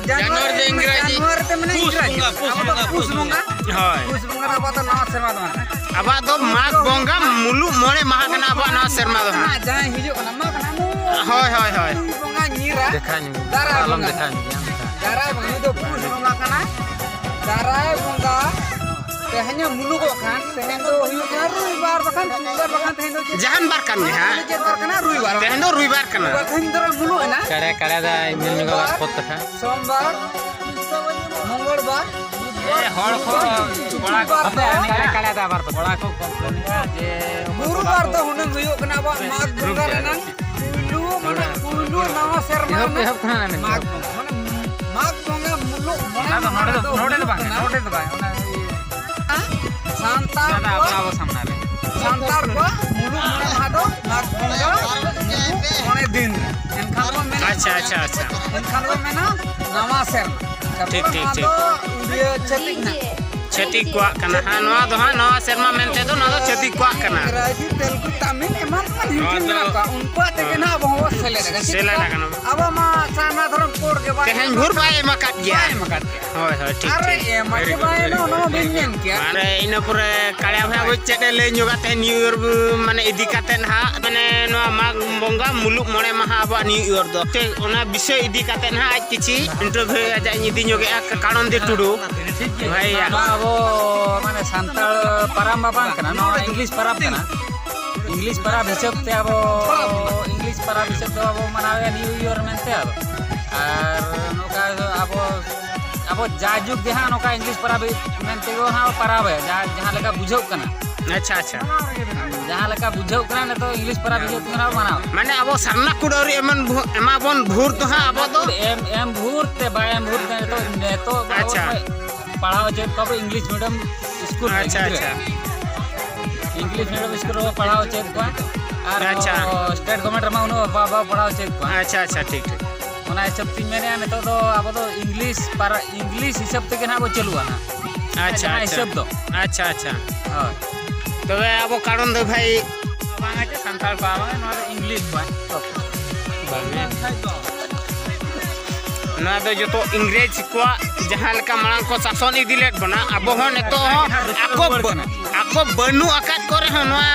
ᱡᱟᱱᱩᱣᱟᱨᱤ ᱫᱚ ᱢᱟᱱᱮ ᱤᱝᱨᱮᱡᱤ᱾ ᱡᱟᱱᱩᱣᱟᱨᱤ ᱛᱮ ᱢᱟᱱᱮ ᱯᱩᱥ ᱤᱝᱨᱮᱡᱤ᱾ ᱵᱚᱸᱜᱟ, ᱯᱩᱥ ᱟᱵᱚ ᱫᱚ ᱵᱚᱸᱜᱟ, ᱯᱩᱥ ᱯᱩᱥ ᱵᱚᱸᱜᱟ᱾ ᱵᱚᱸᱜᱟ᱾ ᱦᱳᱭ᱾ ᱯᱩᱥ ᱵᱚᱸᱜᱟ ᱫᱚ ᱟᱵᱚᱣᱟᱜ ᱫᱚ ᱱᱟᱣᱟ ᱥᱮᱨᱢᱟ ᱫᱚ ᱵᱟᱝ ᱠᱟᱱᱟ᱾ ᱟᱵᱚᱣᱟᱜ ᱫᱚ ᱢᱟᱜᱽ ᱵᱚᱸᱜᱟ ᱢᱩᱞᱩᱜ ᱢᱚᱬᱮ ᱢᱟᱦᱟ ᱠᱟᱱᱟ ᱟᱵᱚᱣᱟᱜ ᱱᱚᱣᱟ ᱥᱮᱨᱢᱟ ᱫᱚ ᱦᱟᱸᱜ᱾ ᱡᱟᱦᱟᱸᱭ ᱦᱤᱡᱩᱜ ᱠᱟᱱᱟ, ᱢᱟᱜᱽ ᱠᱟᱱᱟ, ᱢᱩ-, ᱦᱳᱭ, ᱦᱳᱭ, ᱦᱳᱭ᱾ ᱯᱩᱥ ᱵᱚᱸᱜᱟ ᱧᱤᱨᱟ᱾ ᱫᱮᱠᱷᱟᱣ ᱧᱚᱜ ᱢᱮ᱾ ᱫᱟᱨᱟᱭ ᱟᱞᱚᱢ ᱵᱚᱸᱜᱟ᱾ ᱫᱮᱠᱷᱟᱣ ᱧᱚᱜ ᱢᱮ᱾ ᱫᱟᱨᱟᱭ ᱵᱚᱸᱜᱟ, ᱩᱱᱤ ᱫᱚ ᱯᱩᱥ ᱵᱚᱸᱜᱟ ᱠᱟᱱᱟ᱾ ᱫᱟᱨᱟᱭ ᱵᱚᱸᱜᱟ ᱛᱮᱦᱮᱧ ᱦᱚᱸ ᱢᱩᱞᱩᱜᱚᱜ ᱠᱷᱟᱱ, ᱛᱮᱦᱮᱧ ᱫᱚ ᱦᱩᱭᱩᱜ ᱠᱟᱱᱟ ᱨᱚᱵᱤᱵᱟᱨ ᱵᱟᱠᱷᱟᱱ ᱥᱩᱠᱵᱟᱨ ᱵᱟᱠᱷᱟᱱ ᱛᱮᱦᱮᱧ ᱫᱚ ᱪᱮᱫ? ᱡᱟᱦᱟᱱ ᱵᱟᱨ ᱠᱟᱱ ᱜᱮ ᱦᱟᱸᱜ᱾ ᱪᱮᱫ ᱵᱟᱨ ᱠᱟᱱᱟ? ᱨᱚᱵᱤᱵᱟᱨ᱾ ᱛᱮᱦᱮᱧ ᱫᱚ ᱨᱚᱵᱤᱵᱟᱨ ᱠᱟᱱᱟ᱾ ᱨᱚᱵᱤᱵᱟᱨ ᱛᱮᱦᱮᱧ ᱫᱚ ᱢᱩᱞᱩᱜ ᱮᱱᱟ᱾ ᱠᱟᱲᱮ, ᱠᱟᱲᱮ ᱫᱟᱭ ᱧᱮᱞ ᱧᱚᱜᱟ ᱵᱟᱨ ᱯᱚᱫ ᱠᱟᱛᱷᱟ᱾ ᱥᱳᱢᱵᱟᱨ, ᱢᱚᱝᱜᱚᱞ ᱵᱟᱨ, ᱮ, ᱦᱚᱲ ᱠᱚ, ᱠᱚᱲᱟ ᱠᱚ, ᱵᱩᱫᱷᱵᱟᱨ ᱫᱚ, ᱠᱟᱲᱟ, ᱠᱟᱲᱟ ᱫᱚ ᱟᱵᱟᱨ ᱠᱚᱲᱟ ᱠᱚ ᱠᱚᱢᱯᱞᱮᱱᱟ ᱡᱮ ᱜᱩᱨᱩᱵᱟᱨ ᱫᱚ ᱦᱩᱱᱟᱹᱝ ᱦᱩᱭᱩᱜ ᱠᱟᱱᱟ ᱟᱵᱚᱣᱟᱜ ᱢᱟᱜᱽ ᱵᱚᱸᱜᱟ ᱨᱮᱱᱟᱝ ᱯᱩᱭᱞᱩ, ᱢᱟᱱᱮ ᱯᱩᱭᱞᱩ ᱱᱟᱣᱟ ᱥᱮᱨᱢᱟ ᱮᱦᱚᱵ, ᱨᱮᱱᱟᱜ ᱮᱦᱚᱵ ᱠᱷᱚᱱᱟᱜ ᱢᱮᱱ ᱢᱟᱜᱽ ᱮᱦᱚᱵ᱾ ᱵᱚᱸᱜᱟ, ᱢᱟᱱᱮ ᱢᱟᱜᱽ ᱵᱚᱸᱜᱟ ᱢᱩᱞᱩᱜ ᱢᱚᱬᱮ ᱚᱱᱟ ᱫᱚ ᱢᱟᱦᱟ ᱱᱚᱰᱮ ᱫᱚ, ᱫᱚ ᱱᱚᱰᱮ ᱫᱚ ᱦᱩᱭᱩᱜ ᱵᱟᱝ, ᱠᱟᱱᱟ ᱱᱚᱰᱮ ᱫᱚ ᱵᱟᱝ, ᱚᱱᱟ ᱥᱟᱱᱛᱟᱲ ᱚᱱᱟ ᱫᱚ ᱟᱵᱚ, ᱠᱚᱣᱟᱜ, ᱟᱵᱚ ᱥᱟᱢᱱᱟ ᱨᱮ᱾ ᱥᱟᱱᱛᱟᱲ ᱠᱚᱣᱟᱜ ᱢᱩᱞᱩᱜ ᱢᱚᱬᱮ ᱢᱟᱦᱟ ᱫᱚ ᱢᱟᱜᱽ ᱵᱚᱸᱜᱟ ᱢᱩᱞᱩᱜ ᱢᱚᱬᱮ ᱫᱤᱱ᱾ ᱮᱱᱠᱷᱟᱱ ᱵᱚᱱ ᱢᱮᱱᱟ, ᱟᱪᱪᱷᱟ, ᱟᱪᱪᱷᱟ, ᱟᱪᱪᱷᱟ᱾ ᱮᱱᱠᱷᱟᱱ ᱵᱚᱱ ᱢᱮᱱᱟ ᱱᱟᱣᱟ ᱥᱮᱨᱢᱟ᱾ ᱴᱷᱤᱠ, ᱴᱷᱤᱠ, ᱚᱱᱟ ᱴᱷᱤᱠ᱾ ᱫᱚ ᱤᱭᱟᱹ ᱪᱷᱟᱹᱛᱤᱠ ᱱᱟᱜ᱾ ᱪᱷᱟᱹᱛᱤᱠ ᱠᱚᱣᱟᱜ ᱠᱟᱱᱟ ᱦᱟᱸᱜ᱾ ᱱᱚᱣᱟ ᱫᱚ ᱦᱟᱸᱜ, ᱱᱚᱣᱟ ᱥᱮᱨᱢᱟ ᱢᱮᱱᱛᱮ ᱫᱚ ᱱᱚᱣᱟ ᱫᱚ ᱪᱷᱟᱹᱛᱤᱠ ᱠᱚᱣᱟᱜ ᱠᱟᱱᱟ᱾ ᱤᱝᱨᱟᱡᱤ, ᱛᱮᱞᱜᱩ, ᱛᱟᱢᱤᱞ ᱮᱢᱟᱱ ᱛᱮᱢᱟᱱ ᱱᱚᱣᱟ ᱦᱤᱱᱫᱤ ᱫᱚ ᱢᱮᱱᱟᱜ ᱠᱚᱣᱟ, ᱩᱱᱠᱩᱣᱟᱜ ᱛᱮᱜᱮ ᱱᱟᱦᱟᱜ ᱟᱵᱚ ᱦᱚᱸ ᱥᱮᱞᱮᱫ ᱟᱠᱟᱱᱟ᱾ ᱪᱮᱫ ᱥᱮᱞᱮᱫ ᱞᱮᱠᱟ? ᱟᱠᱟᱱᱟ᱾ ᱟᱵᱚ ᱢᱟ ᱥᱟᱨᱱᱟ ᱫᱷᱚᱨᱚᱢ ᱠᱳᱰ ᱜᱮ ᱵᱟᱭ ᱛᱮᱦᱮᱧ ᱮᱢ ᱵᱷᱳᱨ ᱟᱠᱟᱫ ᱵᱟᱭ ᱮᱢ ᱟᱠᱟᱫ ᱜᱮᱭᱟ᱾ ᱵᱟᱭ ᱮᱢ ᱟᱠᱟᱫ ᱜᱮᱭᱟ᱾ ᱦᱳᱭ, ᱦᱳᱭ, ᱴᱷᱤᱠ, ᱟᱨ ᱴᱷᱤᱠ᱾ ᱮᱢ ᱟᱭ ᱪᱮ ᱵᱟᱭ ᱮᱢᱟ, ᱚᱱᱟ ᱢᱟ ᱵᱟᱹᱧ ᱢᱮᱱ ᱠᱮᱭᱟ᱾ ᱟᱨ ᱤᱱᱟᱹ ᱯᱚᱨᱮ ᱠᱟᱲᱤᱭᱟ ᱵᱷᱟᱭ ᱟᱵᱚ ᱪᱮᱫ ᱮ ᱞᱟᱹᱭ ᱧᱚᱜᱟ ᱛᱮᱦᱮᱧ ᱱᱤᱭᱩ ᱤᱭᱟᱨ, ᱢᱟᱱᱮ ᱤᱫᱤ ᱠᱟᱛᱮ ᱱᱟᱦᱟᱜ, ᱢᱟᱱᱮ ᱱᱚᱣᱟ ᱢᱟᱜᱽ ᱵᱚᱸᱜᱟ ᱢᱩᱞᱩᱜ ᱢᱚᱬᱮ ᱢᱟᱦᱟ ᱟᱵᱚᱣᱟᱜ ᱱᱤᱭᱩ ᱤᱭᱟᱨ ᱫᱚ᱾ ᱴᱷᱤᱠ, ᱚᱱᱟ ᱵᱤᱥᱚᱭ ᱤᱫᱤ ᱠᱟᱛᱮ ᱱᱟᱦᱟᱜ ᱟᱡ ᱠᱤᱪᱷᱤ ᱤᱱᱴᱟᱨᱵᱷᱤᱭᱩ ᱟᱡᱟᱜ ᱤᱧ ᱤᱫᱤ ᱧᱚᱜᱮᱜᱼᱟ, ᱠᱟᱲᱚᱱ ᱫᱮ ᱴᱩᱰᱩ᱾ ᱴᱷᱤᱠ ᱜᱮᱭᱟ᱾ ᱵᱷᱟᱭ, ᱱᱚᱣᱟ ᱟᱵᱚ ᱢᱟᱱᱮ ᱥᱟᱱᱛᱟᱲ ᱯᱟᱨᱟᱵᱽ ᱢᱟ ᱵᱟᱝ ᱠᱟᱱᱟ, ᱱᱚᱣᱟ ᱤᱝᱞᱤᱥ ᱯᱟᱨᱟᱵᱽ ᱠᱟᱱᱟ᱾ ᱤᱝᱞᱤᱥ ᱯᱟᱨᱟᱵᱽ ᱦᱤᱥᱟᱹᱵ ᱛᱮ ᱟᱵᱚ, ᱤᱝᱞᱤᱥ ᱯᱟᱨᱟᱵᱽ ᱦᱤᱥᱟᱹᱵ ᱛᱮ ᱟᱵᱚ ᱢᱟᱱᱟᱣᱮᱫᱼᱟ ᱱᱤᱭᱩ ᱤᱭᱟᱨ ᱢᱮᱱᱛᱮ ᱟᱵᱚ᱾ ᱟᱨ ᱱᱚᱝᱠᱟ ᱟᱵᱚ, ᱟᱵᱚ ᱡᱟᱭᱡᱩᱜᱽ ᱜᱮ ᱦᱟᱸᱜ ᱱᱚᱝᱠᱟ ᱤᱝᱞᱤᱥ ᱯᱟᱨᱟᱵᱽ ᱢᱮᱱᱛᱮ ᱜᱮ ᱦᱟᱸᱜ ᱯᱟᱨᱟᱵᱽ ᱮ, ᱡᱟ-, ᱡᱟᱦᱟᱸ ᱞᱮᱠᱟ ᱵᱩᱡᱷᱟᱹᱜ ᱠᱟᱱᱟ᱾ ᱟᱪᱪᱷᱟ, ᱟᱪᱪᱷᱟ᱾ ᱡᱟᱦᱟᱸ ᱞᱮᱠᱟ ᱵᱩᱡᱷᱟᱹᱜ ᱠᱟᱱᱟ ᱱᱤᱛᱚᱜ ᱤᱝᱞᱤᱥ ᱯᱟᱨᱟᱵᱽ ᱦᱤᱥᱟᱹᱵ ᱛᱮ ᱦᱟᱸᱜ ᱢᱟᱱᱟᱣ᱾ ᱢᱟᱱᱮ ᱟᱵᱚ ᱥᱟᱨᱱᱟ ᱠᱩᱰᱟᱹᱨᱤ ᱮᱢᱟᱱ ᱵᱷᱩ-, ᱮᱢᱟ ᱵᱚᱱ ᱵᱷᱩᱨ ᱫᱚ ᱦᱟᱸᱜ ᱟᱵᱚ ᱫᱚ᱾ ᱮᱢ, ᱮᱢ ᱵᱷᱩᱨ ᱛᱮ ᱵᱟᱭ ᱮᱢ ᱵᱷᱩᱨ ᱛᱮ ᱱᱤᱛᱚᱜ, ᱱᱤᱛᱚᱜ ᱟᱵᱚ ᱟᱪᱪᱷᱟ᱾ ᱯᱟᱲᱦᱟᱣ ᱦᱚᱪᱚᱭᱮᱫ ᱠᱚᱣᱟ ᱵᱚ ᱤᱝᱞᱤᱥ ᱢᱤᱰᱤᱭᱟᱢ ᱥᱠᱩᱞ ᱨᱮ ᱟᱪᱪᱷᱟ, ᱜᱤᱫᱽᱨᱟᱹ᱾ ᱟᱪᱪᱷᱟ᱾ ᱤᱝᱞᱤᱥ ᱢᱤᱰᱤᱭᱟᱢ ᱥᱠᱩᱞ ᱨᱮᱵᱚ ᱯᱟᱲᱦᱟᱣ ᱦᱚᱪᱚᱭᱮᱫ ᱠᱚᱣᱟ᱾ ᱟᱨ ᱟᱪᱪᱷᱟ᱾ ᱥᱴᱮᱴ ᱜᱚᱵᱷᱚᱨᱱᱢᱮᱱᱴ ᱨᱮᱢᱟ ᱩᱱᱟᱹᱜ ᱵᱟ-, ᱵᱟᱵᱚ ᱯᱟᱲᱦᱟᱣ ᱦᱚᱪᱚᱭᱮᱫ ᱠᱚᱣᱟ᱾ ᱟᱪᱪᱷᱟ, ᱟᱪᱪᱷᱟ, ᱴᱷᱤᱠ, ᱴᱷᱤᱠ᱾ ᱚᱱᱟ ᱦᱤᱥᱟᱹᱵ ᱛᱤᱧ ᱢᱮᱱᱮᱫᱼᱟ, ᱱᱤᱛᱚᱜ ᱫᱚ ᱟᱵᱚ ᱫᱚ ᱤᱝᱞᱤᱥ ᱯᱟᱨᱟ-, ᱤᱝᱞᱤᱥ ᱦᱤᱥᱟᱹᱵ ᱛᱮᱜᱮ ᱱᱟᱦᱟᱜ ᱵᱚ ᱪᱟᱹᱞᱩᱜᱼᱟ ᱱᱟᱦᱟᱜ᱾ ᱟᱪᱪᱷᱟ, ᱡᱟᱦᱟᱸ ᱟᱪᱪᱷᱟ᱾ ᱦᱤᱥᱟᱹᱵ ᱫᱚ᱾ ᱟᱪᱪᱷᱟ, ᱟᱪᱪᱷᱟ᱾ ᱦᱳᱭ᱾ ᱛᱚᱵᱮ ᱟᱵᱚ ᱠᱟᱨᱚᱱ ᱫᱚ ᱵᱷᱟᱭ ᱵᱟᱝᱟ ᱡᱮ ᱥᱟᱱᱛᱟᱲ ᱠᱚᱣᱟᱜ, ᱵᱟᱝᱟ, ᱱᱚᱣᱟ ᱫᱚ ᱤᱝᱞᱤᱥ ᱠᱚᱣᱟᱜ᱾ ᱵᱟᱝᱟ᱾ ᱱᱚᱣᱟ ᱫᱚ ᱡᱚᱛᱚ ᱤᱝᱨᱮᱡᱽ ᱠᱚᱣᱟᱜ ᱡᱟᱦᱟᱸ ᱞᱮᱠᱟ ᱢᱟᱲᱟᱝ ᱠᱚ ᱥᱟᱥᱚᱱ ᱤᱫᱤ ᱞᱮᱫ ᱵᱚᱱᱟ, ᱟᱵᱚ ᱦᱚᱸ ᱱᱤᱛᱚᱜ ᱦᱚᱸ ᱟᱠᱚ ᱵᱟᱹ-, ᱟᱠᱚ ᱵᱟᱹᱱᱩᱜ ᱟᱠᱟᱫ ᱠᱚ ᱨᱮᱦᱚᱸ ᱱᱚᱣᱟ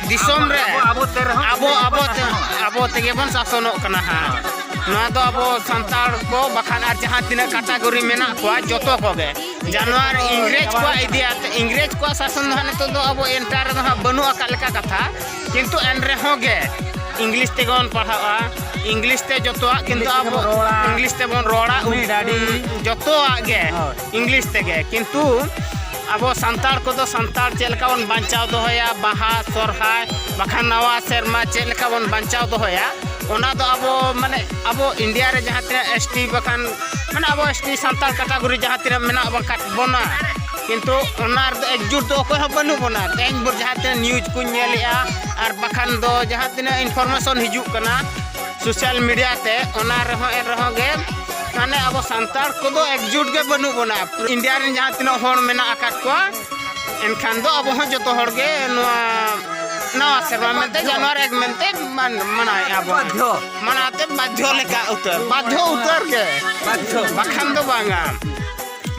ᱫᱤᱥᱚᱢ ᱨᱮ ᱟᱵᱚ, ᱟᱵᱚ ᱛᱮ ᱨᱮᱦᱚᱸ ᱟᱵᱚ, ᱟᱵᱚ ᱛᱮ, ᱟᱵᱚ ᱛᱮᱜᱮ ᱵᱚᱱ ᱥᱟᱥᱚᱱᱚᱜ ᱠᱟᱱᱟ ᱦᱟᱸᱜ᱾ ᱱᱚᱣᱟ ᱫᱚ ᱟᱵᱚ ᱥᱟᱱᱛᱟᱲ ᱠᱚ ᱵᱟᱠᱷᱟᱱ ᱟᱨ ᱡᱟᱦᱟᱸ ᱛᱤᱱᱟᱹᱜ ᱠᱟᱴᱟᱜᱳᱨᱤ ᱢᱮᱱᱟᱜ ᱠᱚᱣᱟ ᱡᱚᱛᱚ ᱠᱚᱜᱮ᱾ ᱡᱟᱱᱣᱟᱨ ᱤᱝᱨᱮᱡᱽ ᱠᱚᱣᱟᱜ ᱤᱫᱤᱭᱟᱛᱮ, ᱤᱝᱨᱮᱡᱽ ᱠᱚᱣᱟᱜ ᱥᱟᱥᱚᱱ ᱫᱚ ᱦᱟᱸᱜ ᱱᱤᱛᱚᱜ ᱫᱚ ᱟᱵᱚ ᱮᱱᱴᱟᱨ ᱨᱮᱫᱚ ᱦᱟᱸᱜ ᱵᱟᱹᱱᱩᱜ ᱟᱠᱟᱫ ᱞᱮᱠᱟ ᱠᱟᱛᱷᱟ, ᱠᱤᱱᱛᱩ ᱮᱱ ᱨᱮᱦᱚᱸ ᱜᱮ ᱤᱝᱞᱤᱥ ᱛᱮᱜᱮ ᱵᱚᱱ ᱯᱟᱲᱦᱟᱜᱼᱟ, ᱤᱝᱞᱤᱥ ᱛᱮ ᱡᱚᱛᱚᱣᱟᱜ, ᱠᱤᱱᱛᱩ ᱤᱝᱞᱤᱥ ᱛᱮᱜᱮ ᱟᱵᱚ ᱵᱚᱱ ᱨᱚᱲᱟ᱾ ᱤᱝᱞᱤᱥ ᱛᱮᱵᱚᱱ ᱨᱚᱲᱟ, ᱩᱱ-, ᱢᱤᱫ ᱟᱹᱰᱤ ᱡᱚᱛᱚᱣᱟᱜ ᱜᱮ ᱦᱳᱭ᱾ ᱤᱝᱞᱤᱥ ᱛᱮᱜᱮ, ᱠᱤᱱᱛᱩ ᱟᱵᱚ ᱥᱟᱱᱛᱟᱲ ᱠᱚᱫᱚ ᱥᱟᱱᱛᱟᱲ ᱪᱮᱫ ᱞᱮᱠᱟ ᱵᱚᱱ ᱵᱟᱧᱪᱟᱣ ᱫᱚᱦᱚᱭᱟ, ᱵᱟᱦᱟ, ᱥᱚᱨᱦᱟᱭ, ᱵᱟᱠᱷᱟᱱ ᱱᱟᱣᱟ ᱥᱮᱨᱢᱟ ᱪᱮᱫ ᱞᱮᱠᱟ ᱵᱚᱱ ᱵᱟᱧᱪᱟᱣ ᱫᱚᱦᱚᱭᱟ, ᱚᱱᱟ ᱫᱚ ᱟᱵᱚ, ᱢᱟᱱᱮ, ᱟᱵᱚ ᱤᱱᱰᱤᱭᱟ ᱨᱮ ᱡᱟᱦᱟᱸ ᱛᱤᱱᱟᱹᱜ ᱮᱥ ᱴᱤ ᱵᱟᱠᱷᱟᱱ, ᱢᱟᱱᱮ, ᱟᱵᱚ ᱮᱥ ᱴᱤ ᱥᱟᱱᱛᱟᱲ ᱠᱟᱴᱟᱜᱳᱨᱤ ᱡᱟᱦᱟᱸ ᱛᱤᱱᱟᱹᱜ ᱢᱮᱱᱟᱜ ᱟᱠᱟᱫ ᱵᱚᱱᱟ, ᱠᱤᱱᱛᱩ ᱚᱱᱟ ᱨᱮᱫᱚ ᱮᱠᱡᱩᱴ ᱫᱚ ᱚᱠᱚᱭ ᱦᱚᱸ ᱵᱟᱹᱱᱩᱜ ᱵᱚᱱᱟ᱾ ᱛᱮᱦᱮᱧ ᱵᱷᱳᱨ ᱡᱟᱦᱟᱸ ᱛᱤᱱᱟᱹᱜ ᱱᱤᱭᱩᱡᱽ ᱠᱚᱧ ᱧᱮᱞᱮᱜᱼᱟ, ᱟᱨ ᱵᱟᱠᱷᱟᱱ ᱫᱚ ᱡᱟᱦᱟᱸ ᱛᱤᱱᱟᱹᱜ ᱤᱱᱯᱷᱚᱨᱢᱮᱥᱚᱱ ᱦᱤᱡᱩᱜ ᱠᱟᱱᱟ ᱥᱳᱥᱟᱞ ᱢᱤᱰᱤᱭᱟ ᱛᱮ, ᱚᱱᱟ ᱨᱮᱦᱚᱸ, ᱮᱱ ᱨᱮᱦᱚᱸ ᱜᱮ ᱢᱟᱱᱮ ᱟᱵᱚ ᱥᱟᱱᱛᱟᱲ ᱠᱚᱫᱚ ᱮᱠᱡᱩᱴ ᱜᱮ ᱵᱟᱹᱱᱩᱜ ᱵᱚᱱᱟ᱾ ᱤᱱᱰᱤᱭᱟ ᱨᱮᱱ ᱡᱟᱦᱟᱸ ᱛᱤᱱᱟᱹᱜ ᱦᱚᱲ ᱢᱮᱱᱟᱜ ᱟᱠᱟᱫ ᱠᱚᱣᱟ, ᱮᱱᱠᱷᱟᱱ ᱫᱚ ᱟᱵᱚ ᱦᱚᱸ ᱡᱚᱛᱚ ᱦᱚᱲ ᱜᱮ ᱱᱚᱣᱟ ᱱᱟᱣᱟ ᱥᱮᱨᱢᱟ ᱢᱮᱱᱛᱮ, ᱡᱟᱱᱣᱟᱨ ᱮᱠ ᱢᱮᱱᱛᱮ ᱢᱟᱱᱟᱣᱮᱫᱼᱟ ᱵᱚᱱ᱾ ᱵᱟᱫᱽᱫᱷᱚ᱾ ᱢᱟᱱᱟᱣᱛᱮ ᱵᱟᱫᱽᱫᱷᱚ ᱞᱮᱠᱟ ᱩᱛᱟᱹᱨ, ᱵᱟᱫᱽᱫᱷᱚ ᱩᱛᱟᱹᱨ ᱜᱮ᱾ ᱵᱟᱠᱷᱟᱱ ᱫᱚ ᱵᱟᱝᱟ᱾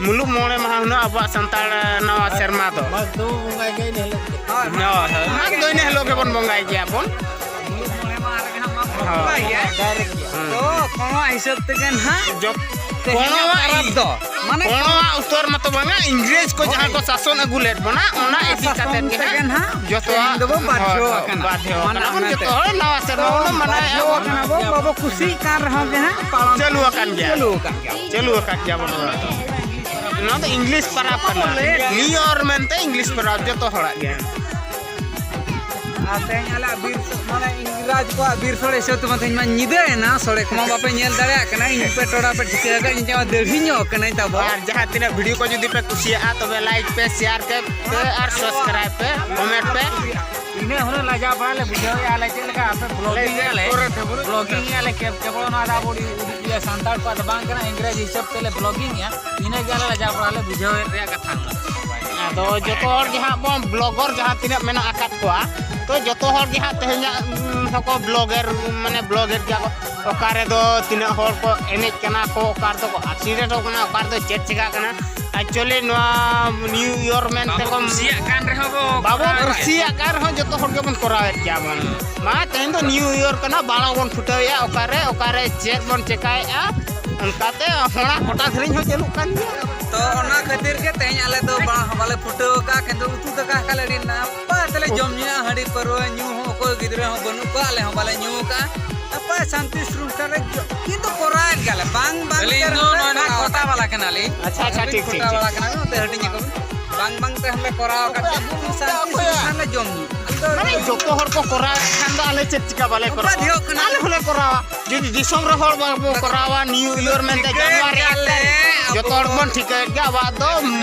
ᱢᱩᱞᱩᱜ ᱢᱚᱬᱮ ᱢᱟᱦᱟ ᱦᱩᱱᱟᱹᱝ ᱟᱵᱚᱣᱟᱜ ᱥᱟᱱᱛᱟᱲ ᱱᱟᱣᱟ ᱥᱮᱨᱢᱟ ᱫᱚ᱾ ᱢᱟᱜᱽ ᱫᱚ ᱵᱚᱸᱜᱟᱭ ᱜᱮ ᱤᱱᱟᱹ ᱦᱤᱞᱳᱜ ᱜᱮ᱾ ᱦᱳᱭ, ᱢᱟᱜᱽ ᱫᱚ ᱤᱱᱟᱹ ᱦᱤᱞᱳᱜ ᱜᱮᱵᱚᱱ ᱵᱚᱸᱜᱟᱭ ᱜᱮᱭᱟ ᱵᱚᱱ᱾ ᱢᱩᱞᱩᱜ ᱢᱚᱬᱮ ᱢᱟᱦᱟ ᱨᱮᱜᱮ ᱦᱟᱸᱜ ᱢᱟᱜᱽ ᱵᱚᱱ ᱦᱳᱭ᱾ ᱵᱚᱸᱜᱟᱭ ᱜᱮᱭᱟ᱾ ᱦᱩᱸ᱾ ᱛᱚ, ᱠᱚᱱᱚᱣᱟ ᱦᱤᱥᱟᱹᱵ ᱛᱮᱜᱮ ᱱᱟᱦᱟᱜ ᱡᱚᱛ-, ᱛᱮᱦᱮᱧᱟᱜ ᱠᱚᱱᱚᱣᱟ ᱯᱚᱨᱚᱵᱽ ᱫᱚ, ᱢᱟᱱᱮ ᱠᱚᱱᱚᱣᱟ ᱩᱛᱟᱹᱨ ᱢᱟᱛᱚ ᱵᱟᱝᱟ, ᱤᱝᱨᱮᱡᱽ ᱠᱚ ᱡᱟᱦᱟᱸ ᱦᱳᱭ᱾ ᱠᱚ ᱥᱟᱥᱚᱱ ᱟᱹᱜᱩ ᱞᱮᱫ ᱵᱚᱱᱟ, ᱚᱱᱟ ᱚᱱᱟ ᱤᱫᱤ ᱠᱟᱛᱮ ᱥᱟᱥᱚᱱ ᱜᱮ ᱛᱮᱜᱮ ᱦᱟᱸᱜ ᱱᱟᱦᱟᱜ ᱡᱚᱛᱚᱣᱟᱜ ᱛᱮᱦᱮᱧ ᱫᱚᱵᱚ ᱵᱟᱫᱽᱫᱷᱚ ᱦᱳᱭ, ᱦᱳᱭ, ᱟᱠᱟᱱᱟ᱾ ᱵᱟᱫᱽᱫᱷᱚ ᱢᱟᱱᱟ ᱟᱠᱟᱱᱟ ᱵᱚᱱ ᱢᱮᱱᱛᱮ᱾ ᱡᱚᱛᱚ ᱦᱚᱲ ᱱᱟᱣᱟ ᱥᱮᱨᱢᱟ ᱛᱚ, ᱵᱚᱱ ᱢᱟᱱᱟᱣᱮᱫᱼᱟ ᱵᱟᱫᱽᱫᱷᱚ ᱵᱚᱱ᱾ ᱟᱠᱟᱱᱟ ᱵᱚ, ᱵᱟᱵᱚ ᱠᱩᱥᱤᱜ ᱠᱟᱱ ᱨᱮᱦᱚᱸ ᱜᱮ ᱦᱟᱸᱜ ᱯᱟᱞᱚᱱ ᱪᱟᱹᱞᱩ ᱟᱠᱟᱱ ᱜᱮᱭᱟ᱾ ᱪᱟᱹᱞᱩ ᱟᱠᱟᱱ ᱜᱮᱭᱟ᱾ ᱪᱟᱹᱞᱩ ᱟᱠᱟᱫ ᱜᱮᱭᱟ ᱵᱚᱱ ᱱᱚᱣᱟ ᱫᱚ᱾ ᱱᱚᱣᱟ ᱫᱚ ᱤᱝᱞᱤᱥ ᱯᱟᱨᱟᱵᱽ ᱠᱟᱱᱟ᱾ ᱵᱚᱞᱮ᱾ ᱱᱤᱭᱩ ᱤᱭᱚᱨ ᱢᱮᱱᱛᱮ ᱤᱝᱞᱤᱥ ᱯᱟᱨᱟᱵᱽ ᱡᱚᱛᱚ ᱦᱚᱲᱟᱜ ᱜᱮ᱾ ᱟᱨ ᱛᱮᱦᱮᱧ ᱟᱞᱮᱭᱟᱜ ᱵᱤᱨ ᱥᱚ-, ᱢᱟᱱᱮ ᱤᱝᱨᱟᱡᱽ ᱠᱚᱣᱟᱜ ᱵᱤᱨ ᱥᱚᱲᱮ ᱦᱤᱥᱟᱹᱵ ᱛᱮᱢᱟ ᱛᱮᱦᱮᱧ ᱢᱟ ᱧᱤᱫᱟᱹᱭᱮᱱᱟ, ᱥᱚᱲᱮ ᱠᱚᱢᱟ ᱵᱟᱯᱮ ᱧᱮᱞ ᱫᱟᱲᱮᱭᱟᱜ ᱠᱟᱱᱟ᱾ ᱤᱧ ᱯᱮ ᱴᱚᱲᱟ ᱯᱮ ᱴᱷᱤᱠᱟᱹ ᱟᱠᱟᱫ, ᱤᱧ ᱪᱮ ᱫᱟᱹᱲᱦᱤ ᱧᱚᱜ ᱠᱟᱹᱱᱟᱹᱧ ᱛᱟᱵᱚ᱾ ᱟᱨ ᱡᱟᱦᱟᱸ ᱛᱤᱱᱟᱹᱜ ᱵᱷᱤᱰᱤᱭᱳ ᱠᱚ ᱡᱩᱫᱤ ᱯᱮ ᱠᱩᱥᱤᱭᱟᱜᱼᱟ, ᱛᱚᱵᱮ ᱞᱟᱭᱤᱠ ᱯᱮ, ᱥᱮᱭᱟᱨ ᱯᱮ, ᱯᱮ ᱟᱨ ᱥᱟᱵᱥᱠᱨᱟᱭᱤᱵ ᱯᱮ, ᱠᱚᱢᱮᱱᱴ ᱯᱮ᱾ ᱤᱱᱟᱹ ᱦᱩᱱᱟᱹᱝ ᱞᱟᱡᱟᱣ ᱵᱟᱲᱟ ᱞᱮ ᱵᱩᱡᱷᱟᱹᱣᱮᱫᱼᱟ ᱞᱮ, ᱪᱮᱫ ᱞᱮᱠᱟ ᱟᱯᱮ ᱵᱞᱚᱜᱤᱝ ᱮᱫᱼᱟ ᱞᱮ, ᱵᱞᱚᱜᱤᱝ ᱮᱫᱼᱟ ᱞᱮ, ᱠᱮᱵ-, ᱠᱮᱵᱚᱞ ᱱᱚᱣᱟ ᱫᱚ ᱟᱵᱚ ᱩᱰᱤ-, ᱩᱰᱤᱭᱟ ᱥᱟᱱᱛᱟᱲ ᱠᱚᱣᱟᱜ ᱫᱚ ᱵᱟᱝ ᱠᱟᱱᱟ, ᱤᱝᱨᱮᱡᱽ ᱦᱤᱥᱟᱹᱵ ᱛᱮᱞᱮ ᱵᱞᱚᱜᱤᱝ ᱮᱫᱼᱟ, ᱤᱱᱟᱹ ᱜᱮ ᱟᱞᱮ ᱞᱟᱡᱟᱣ ᱵᱟᱲᱟ ᱞᱮ ᱵᱩᱡᱷᱟᱹᱣᱮᱫ ᱨᱮᱭᱟᱜ ᱠᱟᱛᱷᱟ ᱠᱟᱱᱟ᱾ ᱟᱫᱚ ᱡᱚᱛᱚ ᱦᱚᱲ ᱜᱮ ᱦᱟᱸᱜ ᱵᱚᱱ ᱵᱞᱚᱜᱚᱨ ᱡᱟᱦᱟᱸ ᱛᱤᱱᱟᱹᱜ ᱢᱮᱱᱟᱜ ᱟᱠᱟᱫ ᱠᱚᱣᱟ, ᱛᱚ ᱡᱚᱛᱚ ᱦᱚᱲ ᱜᱮ ᱦᱟᱸᱜ ᱛᱮᱦᱮᱧᱟᱜ, ᱩᱢ, ᱦᱚᱸᱠᱚ ᱵᱞᱚᱜᱮᱨ, ᱢᱟᱱᱮ ᱵᱞᱚᱜᱮᱨ ᱜᱮᱭᱟ ᱠᱚ᱾ ᱚᱠᱟ ᱨᱮᱫᱚ ᱛᱤᱱᱟᱹᱜ ᱦᱚᱲ ᱠᱚ ᱮᱱᱮᱡ ᱠᱟᱱᱟ ᱠᱚ, ᱚᱠᱟ ᱨᱮᱫᱚ ᱠᱚ ᱮᱠᱥᱤᱰᱮᱱᱴᱚᱜ ᱠᱟᱱᱟ, ᱚᱠᱟ ᱨᱮᱫᱚ ᱪᱮᱫ ᱪᱤᱠᱟᱹᱜ ᱠᱟᱱᱟ᱾ ᱮᱠᱪᱩᱭᱮᱞᱤ ᱱᱚᱣᱟ ᱱᱤᱭᱩ ᱤᱭᱚᱨ ᱢᱮᱱᱛᱮ ᱵᱟᱵᱚ ᱠᱚ ᱠᱩᱥᱤᱭᱟᱜ ᱠᱟᱱ ᱨᱮᱦᱚᱸ ᱵᱚ ᱵᱟᱵᱚ ᱠᱚᱨᱟᱣᱮᱫ ᱠᱩᱥᱤᱭᱟᱜ ᱠᱟᱱ ᱨᱮᱦᱚᱸ ᱡᱚᱛᱚ ᱦᱚᱲ ᱜᱮᱵᱚᱱ ᱠᱚᱨᱟᱣᱮᱫ ᱜᱮᱭᱟ ᱵᱚᱱ᱾ ᱢᱟ ᱛᱮᱦᱮᱧ ᱫᱚ ᱱᱤᱭᱩ ᱤᱭᱚᱨ ᱠᱟᱱᱟ, ᱵᱟᱲᱟ ᱵᱚᱱ ᱯᱷᱩᱴᱟᱹᱣᱮᱫᱼᱟ, ᱚᱠᱟᱨᱮ ᱚᱠᱟᱨᱮ ᱪᱮᱫ ᱵᱚᱱ ᱪᱮᱠᱟᱭᱮᱫᱼᱟ, ᱚᱱᱠᱟᱛᱮ ᱦᱚᱲᱟᱜ ᱜᱚᱴᱟ ᱫᱷᱟᱹᱨᱤᱧ ᱦᱚᱸ ᱪᱟᱹᱞᱩᱜ ᱠᱟᱱ ᱜᱮᱭᱟ᱾ ᱛᱚ ᱚᱱᱟ ᱠᱷᱟᱹᱛᱤᱨ ᱜᱮ ᱛᱮᱦᱮᱧ ᱟᱞᱮ ᱫᱚ ᱵᱟ-, ᱵᱟᱞᱮ ᱯᱷᱩᱴᱟᱹᱣ ᱟᱠᱟᱫᱼᱟ, ᱠᱤᱱᱛᱩ ᱩᱛᱩ ᱫᱟᱠᱟ ᱟᱠᱟᱫ ᱞᱮ ᱟᱹᱰᱤ ᱱᱟᱯᱟᱭ ᱛᱮᱞᱮ ᱡᱚᱢ ᱧᱩᱭᱟ᱾ ᱦᱟᱺᱰᱤ ᱯᱟᱹᱨᱣᱟᱹ ᱧᱩ ᱦᱚᱸ ᱚᱠᱚᱭ ᱜᱤᱫᱽᱨᱟᱹ ᱦᱚᱸ ᱵᱟᱹᱱᱩᱜ ᱠᱚᱣᱟ, ᱟᱞᱮ ᱦᱚᱸ ᱵᱟᱞᱮ ᱧᱩ ᱟᱠᱟᱫᱼᱟ᱾ ᱱᱟᱯᱟᱭ ᱥᱟᱱᱛᱤ ᱥᱨᱩᱝᱠᱷᱚᱞᱟ ᱨᱮ ᱡᱚ-, ᱠᱤᱱᱛᱩ ᱠᱚᱨᱟᱣᱮᱫ ᱜᱮᱭᱟᱞᱮ, ᱵᱟᱝ ᱵᱟᱝ ᱟᱹᱞᱤᱧ ᱛᱮ ᱫᱚ ᱨᱮᱦᱚᱸ ᱞᱮ ᱱᱚᱰᱮ ᱠᱚᱨᱟᱣ ᱠᱷᱚᱴᱟ ᱟᱠᱟᱫ᱾ ᱵᱟᱞᱟ ᱠᱟᱱᱟᱞᱤᱧ᱾ ᱟᱪᱪᱷᱟ, ᱟᱪᱪᱷᱟ, ᱴᱷᱤᱠ, ᱴᱷᱤᱠ, ᱠᱷᱚᱴᱟ ᱴᱷᱤᱠ᱾ ᱵᱟᱞᱟ ᱠᱟᱱᱟᱞᱤᱧ, ᱚᱱᱛᱮ ᱦᱟᱹᱴᱤᱧ ᱟᱠᱚ ᱵᱤᱱ᱾ ᱵᱟᱝ ᱵᱟᱝ ᱛᱮ ᱦᱚᱸᱞᱮ ᱠᱚᱨᱟᱣ ᱟᱠᱟᱫ ᱜᱮᱭᱟ, ᱠᱤᱱᱛᱩ ᱥᱟᱱᱛᱤ ᱥᱨᱩᱝᱠᱷᱚᱞᱟ ᱞᱮ ᱡᱚᱢ ᱧᱩ᱾ ᱟᱫᱚ ᱢᱟᱱᱮ ᱡᱚᱛᱚ ᱦᱚᱲ ᱠᱚ ᱠᱚᱨᱟᱣᱮᱫ ᱠᱷᱟᱱ ᱫᱚ ᱟᱞᱮ ᱪᱮᱫ ᱪᱤᱠᱟ ᱵᱟᱞᱮ ᱠᱚᱨᱟᱣᱟ? ᱵᱟᱫᱽᱫᱷᱚ ᱠᱟᱱᱟ᱾ ᱟᱞᱮ ᱦᱚᱸᱞᱮ ᱠᱚᱨᱟᱣᱟ᱾ ᱡᱩᱫᱤ ᱫᱤᱥᱚᱢ ᱨᱮ ᱦᱚᱲ ᱵᱟᱵᱚ ᱠᱚᱨᱟᱣᱟ, ᱱᱤᱭᱩ ᱤᱭᱚᱨ ᱢᱮᱱᱛᱮ ᱴᱷᱤᱠᱟᱹᱭᱮᱫ ᱡᱟᱱᱩᱣᱟᱨᱤ ᱮᱠ ᱜᱮᱭᱟᱞᱮ, ᱛᱟᱹᱨᱤᱠᱷ, ᱟᱵᱚ ᱡᱚᱛᱚ ᱦᱚᱲ ᱵᱚᱱ ᱴᱷᱤᱠᱟᱹᱭᱮᱫ ᱜᱮᱭᱟ, ᱟᱵᱚᱣᱟᱜ ᱫᱚ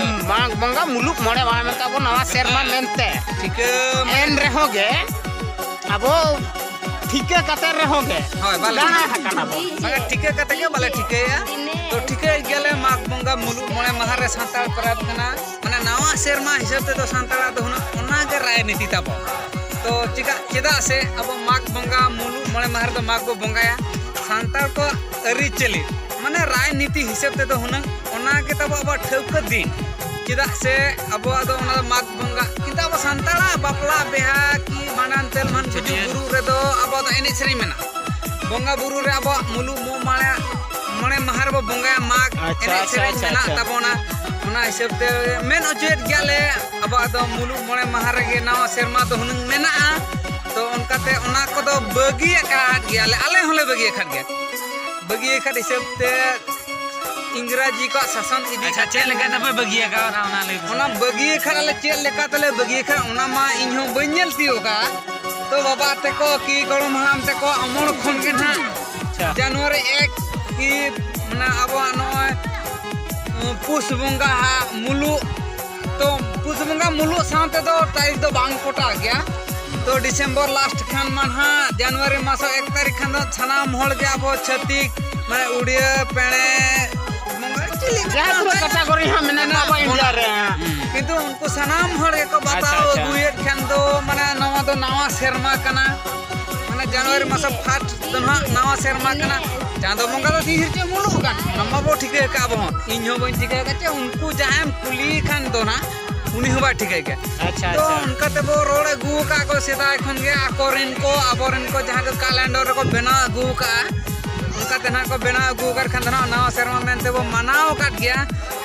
ᱢᱟᱜᱽ ᱵᱚᱸᱜᱟ ᱢᱩᱞᱩᱜ ᱢᱚᱬᱮ ᱢᱟᱦᱟ ᱢᱮᱱᱛᱮ ᱟᱵᱚ ᱱᱟᱣᱟ ᱥᱮᱨᱢᱟ ᱢᱮᱱᱛᱮ᱾ ᱴᱷᱤᱠᱟᱹ ᱢᱟᱱᱮ ᱮᱱ ᱨᱮᱦᱚᱸ ᱜᱮ ᱟᱵᱚ ᱴᱷᱤᱠᱟᱹ ᱠᱟᱛᱮ ᱨᱮᱦᱚᱸ ᱜᱮ ᱦᱳᱭ, ᱵᱟᱞᱮ ᱫᱟᱬᱟ ᱟᱠᱟᱱᱟ ᱵᱚᱱ᱾ ᱵᱟᱝᱟ, ᱴᱷᱤᱠᱟᱹ ᱠᱟᱛᱮ ᱜᱮ ᱵᱟᱞᱮ ᱴᱷᱤᱠᱟᱹᱭᱟ᱾ ᱛᱚ, ᱴᱷᱤᱠᱟᱹᱭᱮᱫ ᱜᱮᱭᱟᱞᱮ, ᱢᱟᱜᱽ ᱵᱚᱸᱜᱟ ᱢᱩᱞᱩᱜ ᱢᱚᱬᱮ ᱢᱟᱦᱟ ᱨᱮ ᱥᱟᱱᱛᱟᱲ ᱯᱚᱨᱚᱵᱽ ᱠᱟᱱᱟ᱾ ᱢᱟᱱᱮ, ᱱᱟᱣᱟ ᱥᱮᱨᱢᱟ ᱦᱤᱥᱟᱹᱵ ᱛᱮᱫᱚ ᱥᱟᱱᱛᱟᱲᱟᱜ ᱫᱚ ᱦᱩᱱᱟᱹᱝ ᱚᱱᱟᱜᱮ ᱨᱟᱭᱱᱤᱛᱤ ᱛᱟᱵᱚ᱾ ᱛᱚ, ᱪᱮᱫᱟᱜ, ᱪᱮᱫᱟᱜ ᱥᱮ ᱟᱵᱚ ᱢᱟᱜᱽ ᱵᱚᱸᱜᱟ ᱢᱩᱞᱩᱜ ᱢᱚᱬᱮ ᱢᱟᱦᱟ ᱨᱮᱫᱚ ᱢᱟᱜᱽ ᱵᱚ ᱵᱚᱸᱜᱟᱭᱟ᱾ ᱥᱟᱱᱛᱟᱲ ᱠᱚᱣᱟᱜ ᱟᱹᱨᱤᱪᱟᱹᱞᱤ, ᱢᱟᱱᱮ, ᱨᱟᱭᱱᱤᱛᱤ ᱦᱤᱥᱟᱹᱵ ᱛᱮᱫᱚ ᱦᱩᱱᱟᱹᱝ ᱚᱱᱟ ᱜᱮ ᱛᱟᱵᱚ ᱟᱵᱚᱣᱟᱜ ᱴᱷᱟᱹᱣᱠᱟᱹ ᱫᱤᱱ᱾ ᱪᱮᱫᱟᱜ ᱥᱮ ᱟᱵᱚᱣᱟᱜ ᱫᱚ ᱚᱱᱟ ᱫᱚ ᱢᱟᱜᱽ ᱵᱚᱸᱜᱟ, ᱠᱤᱱᱛᱩ ᱟᱵᱚ ᱥᱟᱱᱛᱟᱲᱟᱜ ᱵᱟᱯᱞᱟ, ᱵᱤᱦᱟ ᱠᱤ ᱵᱷᱟᱸᱰᱟᱱ, ᱛᱮᱞ ᱢᱟᱱ, ᱜᱩᱡᱩᱜ ᱪᱷᱟᱹᱴᱭᱟᱹᱨ᱾ ᱵᱩᱨᱩᱜ ᱨᱮᱫᱚ ᱟᱵᱚᱣᱟᱜ ᱫᱚ ᱮᱱᱮᱡ ᱥᱮᱨᱮᱧ ᱢᱮᱱᱟᱜᱼᱟ᱾ ᱵᱚᱸᱜᱟ ᱵᱩᱨᱩ ᱨᱮ ᱟᱵᱚᱣᱟᱜ ᱢᱩᱞᱩᱜ ᱢᱚ-, ᱢᱚᱬᱮ, ᱢᱚᱬᱮ ᱢᱟᱦᱟ ᱨᱮᱵᱚ ᱵᱚᱸᱜᱟᱭᱟ, ᱢᱟᱜᱽ ᱟᱪᱪᱷᱟ, ᱮᱱᱮᱡ ᱟᱪᱪᱷᱟ, ᱥᱮᱨᱮᱧ ᱟᱪᱪᱷᱟ, ᱢᱮᱱᱟᱜ ᱟᱪᱪᱷᱟ᱾ ᱛᱟᱵᱚᱱᱟ᱾ ᱚᱱᱟ ᱦᱤᱥᱟᱹᱵ ᱛᱮ ᱢᱮᱱ ᱦᱚᱪᱚᱭᱮᱫ ᱜᱮᱭᱟᱞᱮ, ᱟᱵᱚᱣᱟᱜ ᱫᱚ ᱢᱩᱞᱩᱜ ᱢᱚᱬᱮ ᱢᱟᱦᱟ ᱨᱮᱜᱮ ᱱᱟᱣᱟ ᱥᱮᱨᱢᱟ ᱫᱚ ᱦᱩᱱᱟᱹᱝ ᱢᱮᱱᱟᱜᱼᱟ᱾ ᱛᱚ, ᱚᱱᱠᱟᱛᱮ ᱚᱱᱟ ᱠᱚᱫᱚ ᱵᱟᱹᱜᱤ ᱟᱠᱟᱫ ᱜᱮᱭᱟᱞᱮ, ᱟᱞᱮ ᱦᱚᱸᱞᱮ ᱵᱟᱹᱜᱤ ᱟᱠᱟᱫ ᱜᱮᱭᱟ᱾ ᱵᱟᱹᱜᱤ ᱟᱠᱟᱫ ᱦᱤᱥᱟᱹᱵ ᱛᱮ ᱤᱝᱨᱟᱡᱤ ᱠᱚᱣᱟᱜ ᱥᱟᱥᱚᱱ ᱤᱫᱤ ᱟᱪᱪᱷᱟ, ᱠᱟᱛᱮ ᱪᱮᱫ ᱞᱮᱠᱟ ᱛᱮᱯᱮ ᱵᱟᱹᱜᱤ ᱟᱠᱟᱫᱼᱟ, ᱚᱱᱟ ᱞᱟᱹᱭ ᱵᱩᱡᱷᱟᱹᱣ᱾ ᱚᱱᱟ ᱵᱟᱹᱜᱤ ᱟᱠᱟᱫ, ᱟᱞᱮ ᱪᱮᱫ ᱞᱮᱠᱟ ᱛᱮᱞᱮ ᱵᱟᱹᱜᱤ ᱟᱠᱟᱫ, ᱚᱱᱟ ᱢᱟ ᱤᱧ ᱦᱚᱸ ᱵᱟᱹᱧ ᱧᱮᱞ ᱛᱤᱭᱳᱜ ᱟᱠᱟᱫᱼᱟ᱾ ᱛᱚ, ᱵᱟᱵᱟ ᱛᱮᱠᱚ ᱠᱤ ᱜᱚᱲᱚᱢ ᱦᱟᱲᱟᱢ ᱛᱮᱠᱚ ᱟᱢᱚᱞ ᱠᱷᱚᱱ ᱜᱮ ᱱᱟᱦᱟᱜ ᱟᱪᱪᱷᱟ᱾ ᱡᱟᱱᱩᱣᱟᱨᱤ ᱮᱠ ᱠᱤ, ᱢᱟᱱᱮ, ᱟᱵᱚᱣᱟᱜ ᱱᱚᱜᱼᱚᱭ, ᱩᱸ, ᱯᱩᱥ ᱵᱚᱸᱜᱟ ᱦᱟᱸᱜ ᱢᱩᱞᱩᱜ, ᱛᱚ, ᱯᱩᱥ ᱵᱚᱸᱜᱟ ᱢᱩᱞᱩᱜ ᱥᱟᱶ ᱛᱮᱫᱚ ᱛᱟᱹᱨᱤᱠᱷ ᱫᱚ ᱵᱟᱝ ᱯᱚᱴᱟᱜ ᱜᱮᱭᱟ᱾ ᱛᱚ, ᱰᱤᱥᱮᱢᱵᱚᱨ ᱞᱟᱥᱴ ᱠᱷᱟᱱ ᱢᱟ ᱱᱟᱦᱟᱜ ᱡᱟᱱᱩᱣᱟᱨᱤ ᱢᱟᱥ ᱮᱠ ᱛᱟᱹᱨᱤᱠᱷ ᱠᱷᱟᱱ ᱫᱚ ᱥᱟᱱᱟᱢ ᱦᱚᱲ ᱜᱮ ᱟᱵᱚ ᱪᱷᱟᱹᱛᱤᱠ, ᱢᱟᱱᱮ, ᱩᱲᱤᱭᱟᱹ, ᱯᱮᱲᱮ, ᱢᱚᱝᱜᱚᱞ, ᱪᱤᱞᱤ ᱡᱟᱦᱟᱸ ᱛᱤᱱᱟᱹᱜ ᱠᱟᱛᱷᱟ ᱠᱚᱨᱮ ᱦᱟᱸᱜ ᱢᱮᱱᱟᱜ ᱢᱮᱱᱟᱜ ᱛᱟᱵᱚᱱ ᱵᱚᱱᱟ᱾ ᱤᱱᱰᱤᱭᱟ ᱨᱮ᱾ ᱦᱩᱸ᱾ ᱠᱤᱱᱛᱩ ᱩᱱᱠᱩ ᱥᱟᱱᱟᱢ ᱦᱚᱲ ᱜᱮᱠᱚ ᱵᱟᱛᱟᱣ ᱟᱪᱪᱷᱟ, ᱟᱪᱪᱷᱟ᱾ ᱟᱹᱜᱩᱭᱮᱫ ᱠᱷᱟᱱ ᱫᱚ, ᱢᱟᱱᱮ, ᱱᱚᱣᱟ ᱫᱚ ᱱᱟᱣᱟ ᱥᱮᱨᱢᱟ ᱠᱟᱱᱟ᱾ ᱢᱟᱱᱮ, ᱡᱟᱱᱩᱣᱟᱨᱤ ᱢᱟᱥ ᱯᱷᱟᱥᱴ ᱫᱚ ᱱᱟᱦᱟᱜ ᱱᱟᱣᱟ ᱥᱮᱨᱢᱟ ᱠᱟᱱᱟ᱾ ᱪᱟᱸᱫᱚ ᱵᱚᱸᱜᱟ ᱫᱚ ᱛᱤᱥ ᱨᱮᱪᱚᱭ ᱢᱩᱞᱩᱜ ᱟᱠᱟᱱ, ᱚᱱᱟ ᱢᱟ ᱵᱚ ᱴᱷᱤᱠᱟᱹ ᱟᱠᱟᱫ ᱟᱵᱚ ᱦᱚᱸ᱾ ᱤᱧ ᱦᱚᱸ ᱵᱟᱹᱧ ᱴᱷᱤᱠᱟᱹ ᱟᱠᱟᱫ ᱪᱮ, ᱩᱱᱠᱩ ᱡᱟᱦᱟᱸᱭᱮᱢ ᱠᱩᱞᱤᱭᱮ ᱠᱷᱟᱱ ᱫᱚ ᱱᱟᱦᱟᱜ, ᱩᱱᱤ ᱦᱚᱸ ᱵᱟᱭ ᱴᱷᱤᱠᱟᱹ ᱠᱮᱫ᱾ ᱟᱪᱪᱷᱟ, ᱛᱚ, ᱟᱪᱪᱷᱟ᱾ ᱚᱱᱠᱟ ᱛᱮᱵᱚ ᱨᱚᱲ ᱟᱹᱜᱩ ᱟᱠᱟᱫ ᱠᱚ ᱥᱮᱫᱟᱭ ᱠᱷᱚᱱ ᱜᱮ, ᱟᱠᱚᱨᱮᱱ ᱠᱚ, ᱟᱵᱚᱨᱮᱱ ᱠᱚ ᱡᱟᱦᱟᱸ ᱠᱚ ᱠᱟᱞᱮᱱᱰᱚᱨ ᱨᱮᱠᱚ ᱵᱮᱱᱟᱣ ᱟᱹᱜᱩ ᱟᱠᱟᱫᱼᱟ, ᱚᱱᱠᱟ ᱛᱮ ᱱᱟᱦᱟᱜ ᱠᱚ ᱵᱮᱱᱟᱣ ᱟᱹᱜᱩ ᱟᱠᱟᱫ ᱠᱷᱟᱱ ᱫᱚ ᱱᱟᱦᱟᱜ ᱱᱟᱣᱟ ᱥᱮᱨᱢᱟ ᱢᱮᱱᱛᱮ ᱵᱚ ᱢᱟᱱᱟᱣ ᱟᱠᱟᱫ ᱜᱮᱭᱟ᱾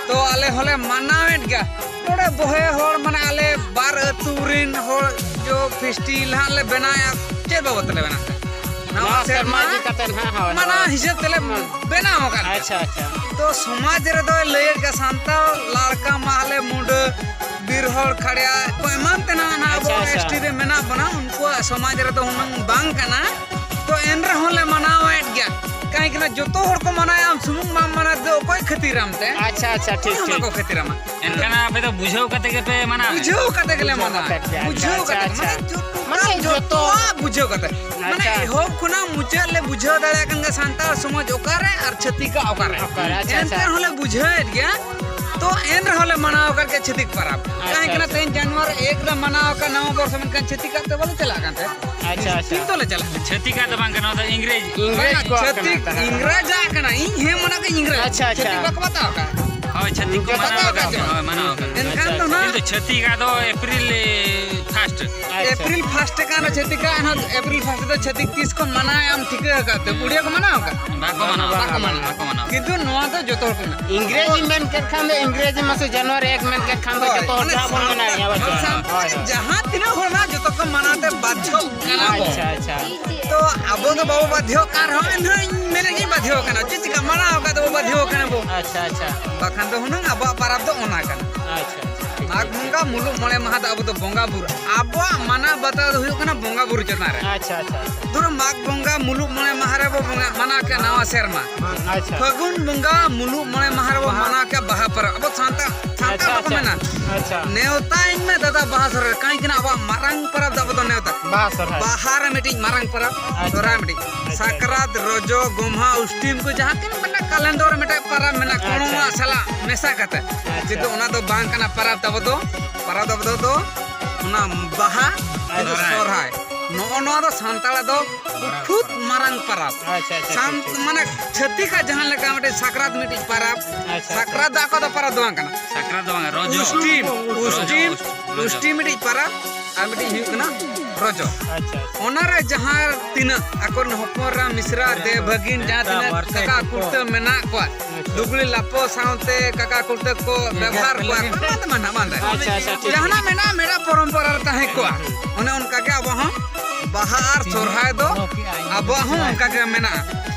ᱛᱚ, ᱟᱞᱮ ᱦᱚᱸᱞᱮ ᱢᱟᱱᱟᱣᱮᱫ ᱜᱮᱭᱟ᱾ ᱱᱚᱰᱮ ᱵᱚᱦᱮ ᱦᱚᱲ, ᱢᱟᱱᱮ, ᱟᱞᱮ ᱵᱟᱨ ᱟᱹᱛᱩ ᱨᱮᱱ ᱦᱚᱲ ᱡᱚ ᱯᱷᱮᱥᱴᱤ ᱱᱟᱦᱟᱜ ᱞᱮ ᱵᱮᱱᱟᱣᱮᱫᱼᱟ᱾ ᱪᱮᱫ ᱵᱟᱵᱚᱫ ᱛᱮᱞᱮ ᱵᱮᱱᱟᱣᱮᱫᱼᱟ? ᱱᱟᱣᱟ ᱱᱟᱣᱟ ᱥᱮᱨᱢᱟ ᱥᱮᱨᱢᱟ ᱤᱫᱤ ᱠᱟᱛᱮ ᱱᱟᱦᱟᱜ, ᱦᱳᱭ, ᱢᱟᱱᱟᱣ ᱦᱳᱭ᱾ ᱦᱤᱥᱟᱹᱵ ᱛᱮᱞᱮ ᱦᱩᱸ᱾ ᱵᱮᱱᱟᱣ ᱟᱠᱟᱫ ᱜᱮᱭᱟ᱾ ᱟᱪᱪᱷᱟ, ᱟᱪᱪᱷᱟ᱾ ᱛᱚ, ᱥᱚᱢᱟᱡᱽ ᱨᱮᱫᱚᱭ ᱞᱟᱹᱭᱮᱫ ᱜᱮᱭᱟ, ᱥᱟᱱᱛᱟᱲ, ᱞᱟᱲᱠᱟ, ᱢᱟᱦᱞᱮ, ᱢᱩᱰᱟᱹ, ᱵᱤᱨ ᱦᱚᱲ, ᱠᱷᱟᱲᱭᱟ ᱠᱚ ᱮᱢᱟᱱ ᱛᱮᱱᱟᱜ ᱱᱟᱦᱟᱜ ᱟᱪᱪᱷᱟ, ᱟᱵᱚ ᱟᱪᱪᱷᱟ᱾ ᱮᱥ ᱴᱤ ᱨᱮ ᱢᱮᱱᱟᱜ ᱵᱚᱱᱟ, ᱩᱱᱠᱩᱣᱟᱜ ᱥᱚᱢᱟᱡᱽ ᱨᱮᱫᱚ ᱦᱩᱱᱟᱹᱝ ᱵᱟᱝ ᱠᱟᱱᱟ᱾ ᱛᱚ, ᱮᱱ ᱨᱮᱦᱚᱸ ᱞᱮ ᱢᱟᱱᱟᱣᱮᱫ ᱜᱮᱭᱟ᱾ ᱠᱟᱹᱦᱤᱸᱠ ᱱᱟ ᱡᱚᱛᱚ ᱦᱚᱲ ᱠᱚ ᱢᱟᱱᱟᱣᱮᱫᱼᱟ, ᱟᱢ ᱥᱩᱢᱩᱝ ᱵᱟᱢ ᱢᱟᱱᱟᱣ ᱛᱮ ᱚᱠᱚᱭ ᱠᱷᱟᱹᱛᱤᱨᱟᱢ ᱛᱮ? ᱟᱪᱪᱷᱟ, ᱟᱪᱪᱷᱟ, ᱴᱷᱤᱠ, ᱚᱠᱚᱭ ᱦᱚᱸ ᱴᱷᱤᱠ᱾ ᱵᱟᱠᱚ ᱠᱷᱟᱹᱛᱤᱨᱟᱢᱟ᱾ ᱮᱱᱠᱷᱟᱱ ᱟᱯᱮ ᱫᱚ ᱵᱩᱡᱷᱟᱹᱣ ᱠᱟᱛᱮ ᱜᱮᱯᱮ ᱢᱟᱱᱟᱣᱮᱫᱼᱟ? ᱵᱩᱡᱷᱟᱹᱣ ᱠᱟᱛᱮ ᱜᱮᱞᱮ ᱵᱩᱡᱷᱟᱹᱣ ᱢᱟᱱᱟᱣᱟ᱾ ᱠᱟᱛᱮ ᱜᱮ, ᱟᱪᱪᱷᱟ, ᱵᱩᱡᱷᱟᱹᱣ ᱟᱪᱪᱷᱟ, ᱠᱟᱛᱮ ᱜᱮ, ᱟᱪᱪᱷᱟ᱾ ᱢᱟᱱᱮ, ᱢᱟᱱᱮ, ᱡᱚᱛᱚ ᱡᱚᱛᱚᱣᱟᱜ ᱵᱩᱡᱷᱟᱹᱣ ᱠᱟᱛᱮ᱾ ᱢᱟᱱᱮ ᱟᱪᱪᱷᱟ᱾ ᱮᱦᱚᱵ ᱠᱷᱚᱱᱟᱜ ᱢᱩᱪᱟᱹᱫ ᱞᱮ ᱵᱩᱡᱷᱟᱹᱣ ᱫᱟᱲᱮᱭᱟᱜ ᱠᱟᱱ ᱜᱮᱭᱟ ᱥᱟᱱᱛᱟᱲ ᱥᱚᱢᱟᱡᱽ ᱚᱠᱟᱨᱮ ᱟᱨ ᱪᱷᱟᱹᱛᱤᱠᱟᱜ ᱚᱠᱟᱨᱮ᱾ ᱚᱠᱟᱨᱮ, ᱟᱪᱪᱷᱟ, ᱮᱱᱛᱮ ᱟᱪᱪᱷᱟ᱾ ᱨᱮᱦᱚᱸ ᱞᱮ ᱵᱩᱡᱷᱟᱹᱣᱮᱫ ᱜᱮᱭᱟ, ᱛᱚ ᱮᱱ ᱨᱮᱦᱚᱸ ᱞᱮ ᱢᱟᱱᱟᱣ ᱟᱠᱟᱫ ᱜᱮᱭᱟ ᱪᱷᱟᱹᱛᱤᱠ ᱯᱟᱨᱟᱵᱽ᱾ ᱟᱪᱪᱷᱟ, ᱠᱟᱹᱦᱤᱸᱠᱟᱱᱟ ᱟᱪᱪᱷᱟ᱾ ᱛᱮᱦᱮᱧ ᱡᱟᱱᱩᱣᱟᱨᱤ ᱮᱠ ᱨᱮ ᱢᱟᱱᱟᱣ ᱟᱠᱟᱫ ᱱᱟᱣᱟ ᱵᱚᱨᱥᱚ, ᱢᱮᱱᱠᱷᱟᱱ ᱪᱷᱟᱹᱛᱤᱠᱟᱜ ᱛᱮ ᱵᱟᱞᱮ ᱪᱟᱞᱟᱜ ᱠᱟᱱ ᱛᱟᱦᱮᱸᱫ᱾ ᱟᱪᱪᱷᱟ, ᱟᱪᱪᱷᱟ᱾ ᱱᱤᱥᱪᱤᱛ ᱞᱮ ᱪᱟᱞᱟᱜ ᱠᱟᱱᱟ᱾ ᱪᱷᱟᱹᱛᱤᱠᱟᱜ ᱫᱚ ᱵᱟᱝ ᱠᱟᱱᱟ, ᱚᱱᱟ ᱫᱚ ᱤᱝᱨᱮᱡᱽ᱾ ᱤᱝᱨᱮᱡᱽ ᱵᱟᱝᱟ, ᱠᱚᱣᱟᱜ ᱠᱟᱱᱟ ᱪᱷᱟᱹᱛᱤᱠ, ᱛᱟᱦᱮᱸ᱾ ᱤᱝᱨᱮᱡᱟᱜ ᱠᱟᱱᱟ, ᱤᱧ ᱦᱮᱸ ᱢᱚᱱᱮ ᱠᱟᱜ ᱤᱝᱨᱮᱡᱽ᱾ ᱟᱪᱪᱷᱟ, ᱟᱪᱪᱷᱟ᱾ ᱪᱷᱟᱹᱛᱤᱠ ᱵᱟᱠᱚ ᱵᱟᱛᱟᱣ ᱟᱠᱟᱫ᱾ ᱦᱳᱭ, ᱪᱷᱟᱹᱛᱤᱠ ᱠᱚ ᱩᱱᱠᱩ ᱢᱟᱱᱟᱣ ᱵᱟᱛᱟᱣ ᱟᱠᱟᱫ᱾ ᱟᱠᱟᱫ᱾ ᱦᱳᱭ, ᱢᱟᱱᱟᱣ ᱟᱠᱟᱫ᱾ ᱮᱱᱠᱷᱟᱱ ᱫᱚ ᱟᱪᱪᱷᱟ, ᱱᱟᱦᱟᱜ ᱟᱪᱪᱷᱟ᱾ ᱠᱤᱱᱛᱩ ᱪᱷᱟᱹᱛᱤᱠᱟᱜ ᱫᱚ ᱮᱯᱨᱤᱞ ᱯᱷᱟᱥᱴ᱾ ᱟᱪᱪᱷᱟ᱾ ᱮᱯᱨᱤᱞ ᱯᱷᱟᱥᱴ ᱠᱟᱱᱟ ᱪᱷᱟᱹᱛᱤᱠᱟᱜ, ᱮᱱᱦᱚᱸ ᱮᱯᱨᱤᱞ ᱯᱷᱟᱥᱴ ᱫᱚ ᱪᱷᱟᱹᱛᱤᱠ ᱛᱤᱥ ᱠᱚ ᱢᱟᱱᱟᱣᱮᱫᱼᱟ ᱟᱢ ᱴᱷᱤᱠᱟᱹ ᱟᱠᱟᱫ ᱛᱮ? ᱩᱲᱤᱭᱟ ᱠᱚ ᱢᱟᱱᱟᱣ ᱟᱠᱟᱫ? ᱵᱟᱠᱚ ᱢᱟᱱᱟᱣᱟ, ᱵᱟᱠᱚ ᱵᱟᱠᱚ ᱢᱟᱱᱟᱣᱟ, ᱢᱟᱱᱟᱣᱟ᱾ ᱵᱟᱠᱚ ᱢᱟᱱᱟᱣᱟ᱾ ᱠᱤᱱᱛᱩ ᱱᱚᱣᱟ ᱫᱚ ᱡᱚᱛᱚ ᱦᱚᱲ ᱠᱚ ᱢᱮᱱᱟ᱾ ᱤᱝᱨᱮᱡᱤ ᱢᱮᱱ ᱠᱮᱫ ᱠᱷᱟᱱ ᱫᱚ, ᱤᱝᱨᱮᱡᱤ ᱢᱟᱥᱮ ᱡᱟᱱᱩᱣᱟᱨᱤ ᱮᱠ ᱢᱮᱱ ᱠᱮᱫ ᱠᱷᱟᱱ ᱫᱚ ᱦᱳᱭ, ᱡᱚᱛᱚ ᱦᱚᱲ ᱚᱱᱮ ᱡᱟᱦᱟᱸ ᱵᱚᱱ ᱥᱟᱱ-, ᱢᱮᱱᱟ, ᱦᱳᱭ, ᱥᱟᱱ-, ᱦᱳᱭ, ᱦᱳᱭ᱾ ᱡᱟᱦᱟᱸ ᱛᱤᱱᱟᱹᱜ ᱦᱚᱲ ᱢᱮᱱᱟᱜ, ᱡᱚᱛᱚ ᱠᱚ ᱢᱟᱱᱟᱣ ᱛᱮ ᱵᱟᱫᱽᱫᱷᱚ ᱠᱟᱱᱟ ᱵᱚ᱾ ᱟᱪᱪᱷᱟ, ᱟᱪᱪᱷᱟ᱾ ᱛᱚ ᱟᱵᱚ ᱫᱚ ᱵᱟᱵᱚ ᱵᱟᱫᱽᱫᱷᱚᱜ ᱠᱟᱱ ᱨᱮᱦᱚᱸ, ᱮᱱᱦᱚᱸ ᱤᱧ ᱢᱮᱱᱮᱫ ᱜᱤᱧ ᱵᱟᱫᱽᱫᱷᱚ ᱠᱟᱱᱟ᱾ ᱪᱮᱫ ᱪᱤᱠᱟ ᱢᱟᱱᱟᱣ ᱟᱠᱟᱫ ᱫᱚᱵᱚ ᱵᱟᱫᱽᱫᱷᱚ ᱠᱟᱱᱟ ᱵᱚ᱾ ᱟᱪᱪᱷᱟ, ᱟᱪᱪᱷᱟ᱾ ᱵᱟᱠᱷᱟᱱ ᱫᱚ ᱦᱩᱱᱟᱹᱝ ᱟᱵᱚᱣᱟᱜ ᱯᱟᱨᱟᱵᱽ ᱫᱚ ᱚᱱᱟ ᱠᱟᱱᱟ᱾ ᱟᱪᱪᱷᱟ, ᱟᱪᱪᱷᱟ, ᱴᱷᱤᱠ, ᱢᱟᱜᱽ ᱴᱷᱤᱠ, ᱵᱚᱸᱜᱟ ᱴᱷᱤᱠ᱾ ᱢᱩᱞᱩᱜ ᱢᱚᱬᱮ ᱢᱟᱦᱟ ᱫᱚ ᱟᱵᱚ ᱫᱚ ᱵᱚᱸᱜᱟ ᱵᱩᱨᱩ, ᱟᱵᱚᱣᱟᱜ ᱢᱟᱱᱟᱣ ᱵᱟᱛᱟᱣ ᱫᱚ ᱦᱩᱭᱩᱜ ᱠᱟᱱᱟ ᱵᱚᱸᱜᱟ ᱵᱩᱨᱩ ᱪᱮᱛᱟᱱ ᱨᱮ᱾ ᱟᱪᱪᱷᱟ, ᱟᱪᱪᱷᱟ, ᱟᱪᱪᱷᱟ᱾ ᱫᱷᱚᱨᱚ ᱢᱟᱜᱽ ᱵᱚᱸᱜᱟ ᱢᱩᱞᱩᱜ ᱢᱚᱬᱮ ᱢᱟᱦᱟ ᱨᱮᱵᱚ ᱵᱚᱸᱜᱟ, ᱢᱟᱱᱟᱣ ᱠᱮᱜᱼᱟ ᱱᱟᱣᱟ ᱥᱮᱨᱢᱟ᱾ ᱟᱪᱪᱷᱟ᱾ ᱯᱷᱟᱹᱜᱩᱱ ᱵᱚᱸᱜᱟ ᱢᱩᱞᱩᱜ ᱢᱚᱬᱮ ᱢᱟᱦᱟ ᱨᱮᱵᱚ ᱵᱟᱦᱟ᱾ ᱢᱟᱱᱟᱣ ᱠᱮᱜᱼᱟ ᱵᱟᱦᱟ ᱯᱚᱨᱚᱵᱽ᱾ ᱟᱵᱚ ᱥᱟᱱᱛᱟᱲ, ᱥᱟᱱᱛᱟᱲ ᱟᱪᱪᱷᱟ, ᱵᱟᱠᱚ ᱟᱪᱪᱷᱟ᱾ ᱢᱮᱱᱟ᱾ ᱟᱪᱪᱷᱟ᱾ ᱱᱮᱣᱛᱟᱧ ᱢᱮ ᱫᱟᱫᱟ ᱵᱟᱦᱟ ᱥᱚᱦᱨᱟᱭ ᱨᱮ᱾ ᱠᱟᱹᱦᱤᱸᱠᱟᱱᱟ ᱟᱵᱚᱣᱟᱜ ᱢᱟᱨᱟᱝ ᱯᱚᱨᱚᱵᱽ ᱫᱚ ᱟᱵᱚ ᱫᱚ ᱱᱮᱣᱛᱟ᱾ ᱵᱟᱦᱟ ᱥᱚᱦᱨᱟᱭ᱾ ᱵᱟᱦᱟ ᱨᱮ ᱢᱤᱫᱴᱤᱡ ᱢᱟᱨᱟᱝ ᱯᱚᱨᱚᱵᱽ, ᱟᱪᱪᱷᱟ᱾ ᱥᱚᱦᱨᱟᱭ ᱢᱤᱫᱴᱤᱡ᱾ ᱟᱪᱪᱷᱟ, ᱟᱪᱪᱷᱟ᱾ ᱥᱟᱠᱨᱟᱛ, ᱨᱚᱡᱚ, ᱜᱚᱢᱦᱟ, ᱩᱥᱴᱤᱢ ᱠᱚ ᱡᱟᱦᱟᱸ ᱛᱤᱱᱟᱹᱜ ᱢᱮᱱᱟᱜ ᱠᱟᱞᱮᱱᱰᱚᱨ ᱨᱮ ᱢᱤᱫᱴᱮᱡ ᱯᱚᱨᱚᱵᱽ ᱢᱮᱱᱟᱜ ᱟᱪᱪᱷᱟ᱾ ᱠᱚᱬᱚᱣᱟᱜ ᱥᱟᱞᱟᱜ ᱢᱮᱥᱟ ᱠᱟᱛᱮ᱾ ᱟᱪᱪᱷᱟ᱾ ᱠᱤᱱᱛᱩ ᱚᱱᱟ ᱫᱚ ᱵᱟᱝ ᱠᱟᱱᱟ ᱯᱚᱨᱚᱵᱽ ᱛᱟᱵᱚ ᱫᱚ᱾ ᱯᱚᱨᱚᱵᱽ ᱛᱟᱵᱚ ᱫᱚ, ᱫᱚ ᱚᱱᱟ ᱵᱟᱦᱟ, ᱟᱪᱪᱷᱟ᱾ ᱥᱚᱦᱨᱟᱭ᱾ ᱱᱚᱜᱼᱚ ᱱᱚᱣᱟ ᱫᱚ ᱥᱟᱱᱛᱟᱲᱟᱜ ᱫᱚ ᱠᱷᱩᱵ ᱢᱟᱨᱟᱝ ᱯᱟᱨᱟᱵᱽ᱾ ᱟᱪᱪᱷᱟ, ᱟᱪᱪᱷᱟ, ᱥᱟᱱ-, ᱴᱷᱤᱠ, ᱴᱷᱤᱠ᱾ ᱢᱟᱱᱮ ᱪᱷᱟᱹᱛᱤᱠᱟᱜ ᱡᱟᱦᱟᱸ ᱞᱮᱠᱟ ᱢᱤᱫᱴᱮᱡ ᱥᱟᱠᱨᱟᱛ ᱢᱤᱫᱴᱤᱡ ᱯᱟᱨᱟᱵᱽ, ᱟᱪᱪᱷᱟ, ᱥᱟᱠᱨᱟᱛ ᱟᱪᱪᱷᱟ᱾ ᱫᱚ ᱟᱠᱚ ᱫᱚ ᱯᱟᱨᱟᱵᱽ ᱫᱚ ᱵᱟᱝ ᱠᱟᱱᱟ᱾ ᱥᱟᱠᱨᱟᱛ ᱫᱚ ᱵᱟᱝ, ᱨᱚᱡᱚ᱾ ᱩᱥᱴᱤᱢ, ᱨᱚᱡᱚ, ᱩᱥᱴᱤᱢ, ᱨᱚᱡᱚ᱾ ᱩᱥᱴᱤᱢ ᱢᱤᱫᱴᱤᱡ ᱯᱟᱨᱟᱵᱽ ᱟᱨ ᱢᱤᱫᱴᱤᱡ ᱦᱩᱭᱩᱜ ᱠᱟᱱᱟ ᱨᱚᱡᱚ᱾ ᱟᱪᱪᱷᱟ, ᱟᱪᱪᱷᱟ᱾ ᱚᱱᱟᱨᱮ ᱡᱟᱦᱟᱸ ᱛᱤᱱᱟᱹᱜ ᱟᱠᱚᱨᱮᱱ ᱦᱚᱯᱚᱱ ᱮᱨᱟ, ᱢᱤᱥᱨᱟ, ᱫᱮ ᱵᱷᱟᱹᱜᱤᱱ, ᱡᱟᱦᱟᱸ ᱛᱤᱱᱟᱹᱜ ᱠᱟᱠᱟ ᱠᱩᱲᱛᱟᱹ ᱢᱮᱱᱟᱜ ᱠᱚᱣᱟ, ᱟᱪᱪᱷᱟ᱾ ᱞᱩᱜᱽᱲᱤ ᱞᱟᱯᱚ ᱥᱟᱶᱛᱮ ᱠᱟᱠᱟ ᱠᱩᱲᱛᱟᱹ ᱠᱚ ᱵᱮᱵᱚᱦᱟᱨ ᱠᱚᱣᱟ, ᱚᱱᱟ ᱫᱚ ᱢᱟᱱᱟ ᱵᱟᱝ ᱫᱟᱲᱮ᱾ ᱟᱪᱪᱷᱟ, ᱟᱪᱪᱷᱟ, ᱴᱷᱤᱠ, ᱡᱟᱦᱟᱱᱟᱜ ᱴᱷᱤᱠ᱾ ᱢᱮᱱᱟᱜᱼᱟ, ᱢᱮᱱᱟᱜᱼᱟ, ᱯᱚᱨᱚᱢᱯᱚᱨᱟ ᱨᱮ ᱛᱟᱦᱮᱸ ᱠᱚᱜᱼᱟ᱾ ᱚᱱᱮ ᱚᱱᱠᱟ ᱜᱮ ᱟᱵᱚ ᱦᱚᱸ ᱵᱟᱦᱟ ᱟᱨ ᱥᱚᱨᱦᱟᱭ ᱫᱚ ᱟᱵᱚᱣᱟᱜ ᱦᱚᱸ ᱚᱱᱠᱟ ᱜᱮ ᱢᱮᱱᱟᱜᱼᱟ᱾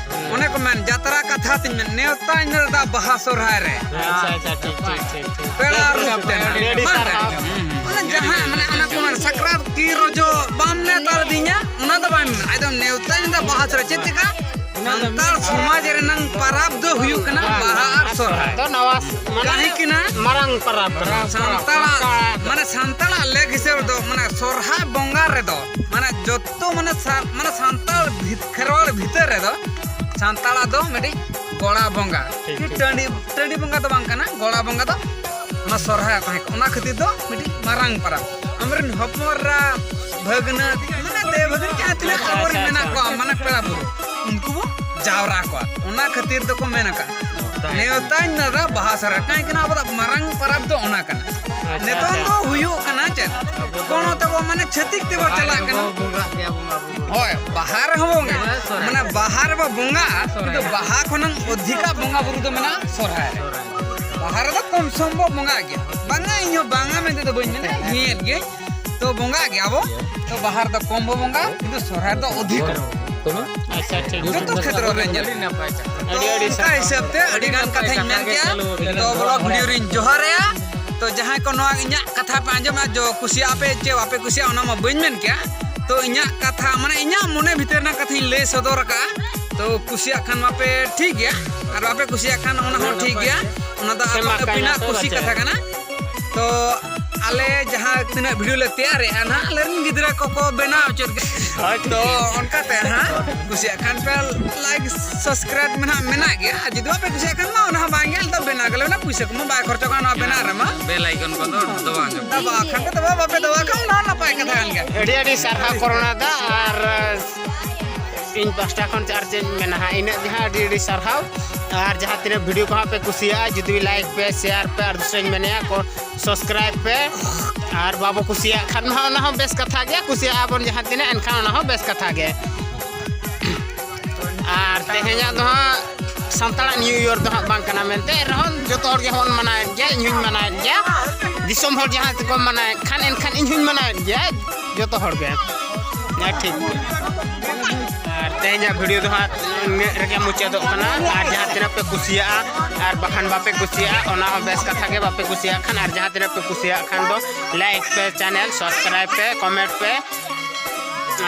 ᱚᱱᱮ ᱠᱚ ᱢᱮᱱ, ᱡᱟᱛᱨᱟ ᱠᱟᱛᱷᱟ ᱛᱤᱧ ᱢᱮᱱ, ᱱᱮᱣᱛᱟᱧ ᱢᱮ ᱫᱟᱫᱟ ᱵᱟᱦᱟ ᱥᱚᱨᱦᱟᱭ ᱨᱮ᱾ ᱟᱪᱪᱷᱟ, ᱟᱪᱪᱷᱟ, ᱴᱷᱤᱠ, ᱴᱷᱤᱠ, ᱴᱷᱤᱠ, ᱴᱷᱤᱠ᱾ ᱯᱮᱲᱟ ᱨᱩᱯ ᱛᱮ ᱱᱟᱜ᱾ ᱟᱹᱰᱤ ᱵᱟᱝ ᱥᱟᱨᱦᱟᱣ᱾ ᱛᱟᱭᱚᱢ᱾ ᱚᱱᱟ ᱡᱟᱦᱟᱸ, ᱢᱟᱱᱮ, ᱚᱱᱟ ᱠᱚ ᱢᱮᱱ, ᱥᱟᱠᱨᱟᱛ ᱠᱤ ᱨᱚᱡᱚ ᱵᱟᱢ ᱱᱮᱣᱛᱟ ᱞᱤᱫᱤᱧᱟ, ᱚᱱᱟ ᱫᱚ ᱵᱟᱭ ᱢᱮᱱᱟ᱾ ᱟᱫᱚ ᱱᱮᱣᱛᱟᱧ ᱢᱮ ᱫᱟᱫᱟ ᱵᱟᱦᱟ ᱥᱚᱨᱦᱟᱭ, ᱪᱮᱫ ᱪᱮᱠᱟ? ᱥᱟᱱᱛᱟᱲ ᱥᱚᱢᱟᱡᱽ ᱨᱮᱱᱟᱝ ᱯᱟᱨᱟᱵᱽ ᱫᱚ ᱦᱩᱭᱩᱜ ᱠᱟᱱᱟ ᱵᱟᱦᱟ ᱟᱨ ᱥᱚᱨᱦᱟᱭ᱾ ᱫᱚ ᱱᱟᱣᱟ ᱢᱟᱱᱮ ᱠᱟᱹᱦᱤ ᱠᱤᱱᱟ ᱢᱟᱨᱟᱝ ᱯᱟᱨᱟᱵᱽ ᱠᱟᱱᱟ᱾ ᱥᱟᱱᱛᱟᱲᱟᱜ, ᱢᱟᱱᱮ ᱥᱟᱱᱛᱟᱲᱟᱜ ᱞᱮᱠ ᱦᱤᱥᱟᱹᱵ ᱨᱮᱫᱚ, ᱢᱟᱱᱮ ᱥᱚᱨᱦᱟᱭ ᱵᱚᱸᱜᱟ ᱨᱮᱫᱚ, ᱢᱟᱱᱮ ᱡᱚᱛᱚ, ᱢᱟᱱᱮ ᱥᱟ-, ᱢᱟᱱᱮ ᱥᱟᱱᱛᱟᱲ ᱵᱷᱤᱛ-, ᱠᱷᱮᱨᱣᱟᱲ ᱵᱷᱤᱛᱟᱹᱨ ᱨᱮᱫᱚ ᱥᱟᱱᱛᱟᱲᱟᱜ ᱫᱚ ᱢᱤᱫᱴᱤᱡ ᱜᱚᱲᱟ ᱵᱚᱸᱜᱟ᱾ ᱴᱷᱤᱠ, ᱠᱤ ᱴᱷᱤᱠ᱾ ᱴᱟᱺᱰᱤ, ᱴᱟᱺᱰᱤ ᱵᱚᱸᱜᱟ ᱫᱚ ᱵᱟᱝ ᱠᱟᱱᱟ, ᱜᱚᱲᱟ ᱵᱚᱸᱜᱟ ᱫᱚ ᱚᱱᱟ ᱥᱚᱨᱦᱟᱭ ᱛᱟᱦᱮᱸ ᱠᱟᱱᱟ᱾ ᱚᱱᱟ ᱠᱷᱟᱹᱛᱤᱨ ᱫᱚ ᱢᱤᱫᱴᱤᱡ ᱢᱟᱨᱟᱝ ᱯᱟᱨᱟᱵᱽ᱾ ᱟᱢᱨᱮᱱ ᱦᱚᱯᱚᱱ ᱮᱨᱟ, ᱵᱷᱟᱹᱜᱽᱱᱟᱹ, ᱢᱟᱱᱮ ᱫᱮ ᱵᱷᱟᱹᱜᱽᱱᱟᱹ ᱡᱟᱦᱟᱸ ᱛᱤᱱᱟᱹᱜ ᱟᱪᱪᱷᱟ, ᱟᱵᱚᱨᱮᱱ ᱟᱪᱪᱷᱟ, ᱢᱮᱱᱟᱜ ᱟᱪᱪᱷᱟ᱾ ᱠᱚᱣᱟ, ᱢᱟᱱᱮ ᱯᱮᱲᱟ ᱵᱩᱨᱩ, ᱩᱱᱠᱩ ᱵᱚ ᱡᱟᱣᱨᱟ ᱠᱚᱣᱟ᱾ ᱚᱱᱟ ᱠᱷᱟᱹᱛᱤᱨ ᱫᱚᱠᱚ ᱢᱮᱱ ᱟᱠᱟᱫ, ᱱᱮᱣᱛᱟᱧ ᱫᱟᱫᱟ ᱵᱟᱦᱟ ᱥᱚᱨᱦᱟᱭ᱾ ᱠᱟᱹᱦᱤ ᱠᱟᱱᱟ ᱟᱵᱚ ᱫᱚ ᱢᱟᱨᱟᱝ ᱯᱟᱨᱟᱵᱽ ᱫᱚ ᱚᱱᱟ ᱠᱟᱱᱟ᱾ ᱟᱪᱪᱷᱟ, ᱱᱤᱛᱚᱝ ᱟᱪᱪᱷᱟ᱾ ᱫᱚ ᱦᱩᱭᱩᱜ ᱠᱟᱱᱟ ᱪᱮᱫ? ᱠᱳᱱᱳ ᱛᱮᱵᱚ ᱢᱟᱱᱮ ᱪᱷᱟᱹᱛᱤᱠ ᱛᱮᱵᱚ ᱵᱟᱦᱟ ᱪᱟᱞᱟᱜ ᱨᱮᱦᱚᱸ ᱠᱟᱱᱟ᱾ ᱵᱚ ᱵᱚᱸᱜᱟᱜ ᱜᱮᱭᱟ ᱵᱚᱸᱜᱟ ᱵᱩᱨᱩ᱾ ᱦᱳᱭ, ᱵᱟᱦᱟ ᱨᱮᱦᱚᱸ ᱵᱚ ᱵᱚᱸᱜᱟᱜᱼᱟ᱾ ᱦᱮᱸ, ᱥᱚᱨᱦᱟᱭ᱾ ᱠᱤᱱᱛᱩ ᱵᱟᱦᱟ ᱠᱷᱚᱱᱟᱝ ᱚᱫᱷᱤᱠᱟ ᱵᱚᱸᱜᱟ ᱵᱩᱨᱩ ᱫᱚ ᱢᱮᱱᱟᱜᱼᱟ ᱥᱚᱨᱦᱟᱭ ᱨᱮ᱾ ᱥᱚᱨᱦᱟᱭ᱾ ᱵᱟᱦᱟ ᱨᱮᱫᱚ ᱠᱚᱢ ᱥᱚᱢ ᱵᱚ ᱵᱚᱸᱜᱟᱜ ᱜᱮᱭᱟ᱾ ᱵᱟᱝᱟ, ᱤᱧ ᱦᱚᱸ ᱵᱟᱝᱟ ᱢᱮᱱᱛᱮ ᱫᱚ ᱵᱟᱹᱧ ᱢᱮᱱᱟ, ᱧᱮᱞ ᱜᱮ᱾ ᱛᱚ ᱵᱚᱸᱜᱟᱜ ᱜᱮᱭᱟ ᱵᱚ᱾ ᱛᱚ ᱵᱟᱦᱟ ᱨᱮᱫᱚ ᱠᱚᱢ ᱵᱚ ᱵᱚᱸᱜᱟ, ᱠᱤᱱᱛᱩ ᱥᱚᱨᱦᱟᱭ ᱨᱮᱫᱚ ᱚᱫᱷᱤᱠ᱾ ᱟᱪᱪᱷᱟ, ᱴᱷᱤᱠ᱾ ᱡᱚᱛᱚ ᱠᱷᱮᱛᱨᱚ ᱨᱮ ᱧᱮᱞ᱾ ᱟᱹᱰᱤ, ᱟᱹᱰᱤ ᱛᱚ ᱚᱱᱠᱟ ᱥᱟᱨᱦᱟᱣ᱾ ᱦᱤᱥᱟᱹᱵ ᱛᱮ ᱟᱹᱰᱤ ᱜᱟᱱ ᱠᱟᱛᱷᱟᱧ ᱢᱮᱱ ᱠᱮᱜᱼᱟ᱾ ᱛᱚ ᱵᱞᱚᱜ ᱵᱷᱤᱰᱤᱭᱳ ᱨᱤᱧ ᱡᱚᱦᱟᱨᱮᱜᱼᱟ᱾ ᱛᱚ ᱡᱟᱦᱟᱸᱭ ᱠᱚ ᱱᱚᱣᱟ ᱤᱧᱟᱹᱜ ᱠᱟᱛᱷᱟ ᱯᱮ ᱟᱸᱡᱚᱢᱟ, ᱡᱚ ᱠᱩᱥᱤᱭᱟᱜ ᱟᱯᱮ ᱪᱮ ᱵᱟᱯᱮ ᱠᱩᱥᱤᱭᱟᱜᱼᱟ, ᱚᱱᱟ ᱢᱟ ᱵᱟᱹᱧ ᱢᱮᱱ ᱠᱮᱜᱼᱟ᱾ ᱛᱚ ᱤᱧᱟᱹᱜ ᱠᱟᱛᱷᱟ, ᱢᱟᱱᱮ ᱤᱧᱟᱹᱜ ᱢᱚᱱᱮ ᱵᱷᱤᱛᱤᱨ ᱨᱮᱱᱟᱜ ᱠᱟᱛᱷᱟᱧ ᱞᱟᱹᱭ ᱥᱚᱫᱚᱨ ᱟᱠᱟᱜᱼᱟ᱾ ᱛᱚ ᱠᱩᱥᱤᱭᱟᱜ ᱠᱷᱟᱱ ᱢᱟᱯᱮ ᱴᱷᱤᱠ ᱜᱮᱭᱟ, ᱟᱨ ᱵᱟᱯᱮ ᱠᱩᱥᱤᱭᱟᱜ ᱠᱷᱟᱱ ᱚᱱᱟ ᱦᱚᱸ ᱴᱷᱤᱠ ᱜᱮᱭᱟ᱾ ᱚᱱᱟ ᱫᱚ ᱦᱮᱸ, ᱢᱟ, ᱟᱯᱟᱱ ᱟᱹᱯᱤᱱᱟᱜ ᱠᱟᱭᱨᱟ ᱠᱩᱥᱤ ᱥᱮ ᱠᱟᱛᱷᱟ ᱠᱟᱱᱟ᱾ ᱛᱚ ᱟᱞᱮ ᱡᱟᱦᱟᱸ ᱛᱤᱱᱟᱹᱜ ᱵᱷᱤᱰᱤᱭᱳ ᱞᱮ ᱛᱮᱭᱟᱨᱮᱜᱼᱟ ᱱᱟᱦᱟᱜ, ᱟᱞᱮ ᱨᱮᱱ ᱜᱤᱫᱽᱨᱟᱹ ᱠᱚᱠᱚ ᱵᱮᱱᱟᱣ ᱦᱚᱪᱚᱭᱮᱫ ᱜᱮᱭᱟ᱾ ᱦᱳᱭ, ᱛᱚ ᱚᱱᱠᱟᱛᱮ ᱦᱟᱸᱜ ᱠᱩᱥᱤᱭᱟᱜ ᱠᱷᱟᱱ ᱯᱮ ᱞᱟᱭᱤᱠ, ᱥᱟᱵᱥᱠᱨᱟᱭᱤᱵ ᱢᱮᱱᱟᱜ, ᱢᱮᱱᱟᱜ ᱜᱮᱭᱟ᱾ ᱟᱨ ᱡᱩᱫᱤ ᱵᱟᱯᱮ ᱠᱩᱥᱤᱭᱟᱜ ᱠᱷᱟᱱ ᱢᱟ ᱚᱱᱟ ᱦᱚᱸ ᱵᱟᱝ ᱜᱮ, ᱟᱞᱮ ᱫᱚ ᱵᱮᱱᱟᱣ ᱜᱮᱞᱮ ᱵᱮᱱᱟᱣᱟ, ᱯᱩᱭᱥᱟᱹ ᱠᱚᱢᱟ ᱵᱟᱭ ᱠᱷᱚᱨᱪᱚᱜ ᱠᱟᱱᱟ ᱱᱚᱣᱟ ᱵᱮᱱᱟᱣ ᱨᱮᱢᱟ᱾ ᱵᱮᱞ ᱟᱭᱠᱚᱱ ᱠᱚᱫᱚ ᱫᱚᱵᱟᱣ ᱧᱚᱜ᱾ ᱫᱟᱵᱟᱣ ᱠᱷᱟᱱ ᱯᱮ ᱫᱟᱵᱟᱣ, ᱵᱟᱯᱮ ᱫᱟᱵᱟᱣ ᱠᱷᱟᱱ ᱚᱱᱟ ᱦᱚᱸ ᱱᱟᱯᱟᱭ ᱠᱟᱛᱷᱟ ᱠᱟᱱ ᱜᱮᱭᱟ᱾ ᱟᱹᱰᱤ ᱟᱹᱰᱤ ᱥᱟᱨᱦᱟᱣ ᱠᱚᱨᱚᱱᱟ ᱫᱟ, ᱟᱨ ᱤᱧ ᱯᱟᱥᱴᱟ ᱠᱷᱚᱱ ᱟᱨ ᱪᱮᱫ ᱤᱧ ᱢᱮᱱᱟ ᱦᱟᱸᱜ, ᱤᱱᱟᱹᱜ ᱜᱮ ᱦᱟᱸᱜ, ᱟᱹᱰᱤ ᱟᱹᱰᱤ ᱥᱟᱨᱦᱟᱣ᱾ ᱟᱨ ᱡᱟᱦᱟᱸ ᱛᱤᱱᱟᱹᱜ ᱵᱷᱤᱰᱤᱭᱳ ᱠᱚ ᱦᱟᱸᱜ ᱯᱮ ᱠᱩᱥᱤᱭᱟᱜᱼᱟ, ᱡᱩᱫᱤ ᱞᱟᱭᱤᱠ ᱯᱮ, ᱥᱮᱭᱟᱨ ᱯᱮ, ᱟᱨ ᱫᱚᱥᱨᱟᱧ ᱢᱮᱱᱮᱜᱼᱟ ᱠᱚ ᱥᱟᱵᱥᱠᱨᱟᱭᱤᱵ ᱯᱮ᱾ ᱟᱨ ᱵᱟᱵᱚ ᱠᱩᱥᱤᱭᱟᱜ ᱠᱷᱟᱱ ᱢᱟ ᱚᱱᱟ ᱦᱚᱸ ᱵᱮᱥ ᱠᱟᱛᱷᱟ ᱜᱮᱭᱟ, ᱠᱩᱥᱤᱭᱟᱜᱼᱟ ᱵᱚᱱ ᱡᱟᱦᱟᱸ ᱛᱤᱱᱟᱹᱜ, ᱮᱱᱠᱷᱟᱱ ᱚᱱᱟ ᱦᱚᱸ ᱵᱮᱥ ᱠᱟᱛᱷᱟ ᱜᱮ᱾ ᱟᱨ ᱛᱮᱦᱮᱧᱟᱜ ᱫᱚ ᱦᱟᱸᱜ ᱥᱟᱱᱛᱟᱲᱟᱜ ᱱᱤᱭᱩ ᱤᱭᱟᱨ ᱫᱚ ᱦᱟᱸᱜ ᱵᱟᱝ ᱠᱟᱱᱟ ᱢᱮᱱᱛᱮ, ᱮᱱ ᱨᱮᱦᱚᱸ ᱡᱚᱛᱚ ᱦᱚᱲ ᱜᱮ ᱵᱚᱱ ᱢᱟᱱᱟᱣᱮᱫ ᱜᱮᱭᱟ, ᱤᱧ ᱦᱚᱸᱧ ᱢᱟᱱᱟᱣᱮᱫ ᱜᱮᱭᱟ᱾ ᱫᱤᱥᱚᱢ ᱦᱚᱲ ᱡᱟᱦᱟᱸ ᱛᱮᱠᱚ ᱢᱟᱱᱟᱣᱮᱫ ᱠᱷᱟᱱ, ᱮᱱᱠᱷᱟᱱ ᱤᱧ ᱦᱚᱸᱧ ᱢᱟᱱᱟᱣᱮᱫ ᱜᱮᱭᱟ, ᱡᱚᱛᱚ ᱦᱚᱲ ᱜᱮ᱾ ᱦᱮᱸ, ᱴᱷᱤᱠ᱾ ᱟᱨ ᱛᱮᱦᱮᱧᱟᱜ ᱵᱷᱤᱰᱤᱭᱳ ᱫᱚ ᱦᱟᱸᱜ ᱱᱤᱱᱟᱹᱜ ᱨᱮᱜᱮ ᱢᱩᱪᱟᱹᱫᱚᱜ ᱠᱟᱱᱟ᱾ ᱟᱨ ᱡᱟᱦᱟᱸ ᱛᱤᱱᱟᱹᱜ ᱯᱮ ᱠᱩᱥᱤᱭᱟᱜᱼᱟ ᱟᱨ ᱵᱟᱠᱷᱟᱱ ᱵᱟᱯᱮ ᱠᱩᱥᱤᱭᱟᱜᱼᱟ, ᱚᱱᱟ ᱦᱚᱸ ᱵᱮᱥ ᱠᱟᱛᱷᱟ ᱜᱮ᱾ ᱵᱟᱯᱮ ᱠᱩᱥᱤᱭᱟᱜ ᱠᱷᱟᱱ, ᱟᱨ ᱡᱟᱦᱟᱸ ᱛᱤᱱᱟᱹᱜ ᱯᱮ ᱠᱩᱥᱤᱭᱟᱜ ᱠᱷᱟᱱ ᱫᱚ ᱞᱟᱭᱤᱠ ᱯᱮ, ᱪᱮᱱᱮᱞ ᱥᱟᱵᱥᱠᱨᱟᱭᱤᱵ ᱯᱮ, ᱠᱚᱢᱮᱱᱴ ᱯᱮ᱾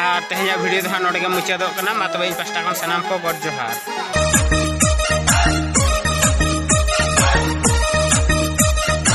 ᱟᱨ ᱛᱮᱦᱮᱧᱟᱜ ᱵᱷᱤᱰᱤᱭᱳ ᱫᱚ ᱦᱟᱸᱜ ᱱᱚᱰᱮ ᱜᱮ ᱢᱩᱪᱟᱹᱫᱚᱜ ᱠᱟᱱᱟ᱾ ᱢᱟ ᱛᱚᱵᱮ ᱤᱧ ᱯᱟᱥᱴᱟ ᱠᱷᱚᱱ ᱥᱟᱱᱟᱢ ᱠᱚ ᱜᱚᱰ ᱡᱚᱦᱟᱨ᱾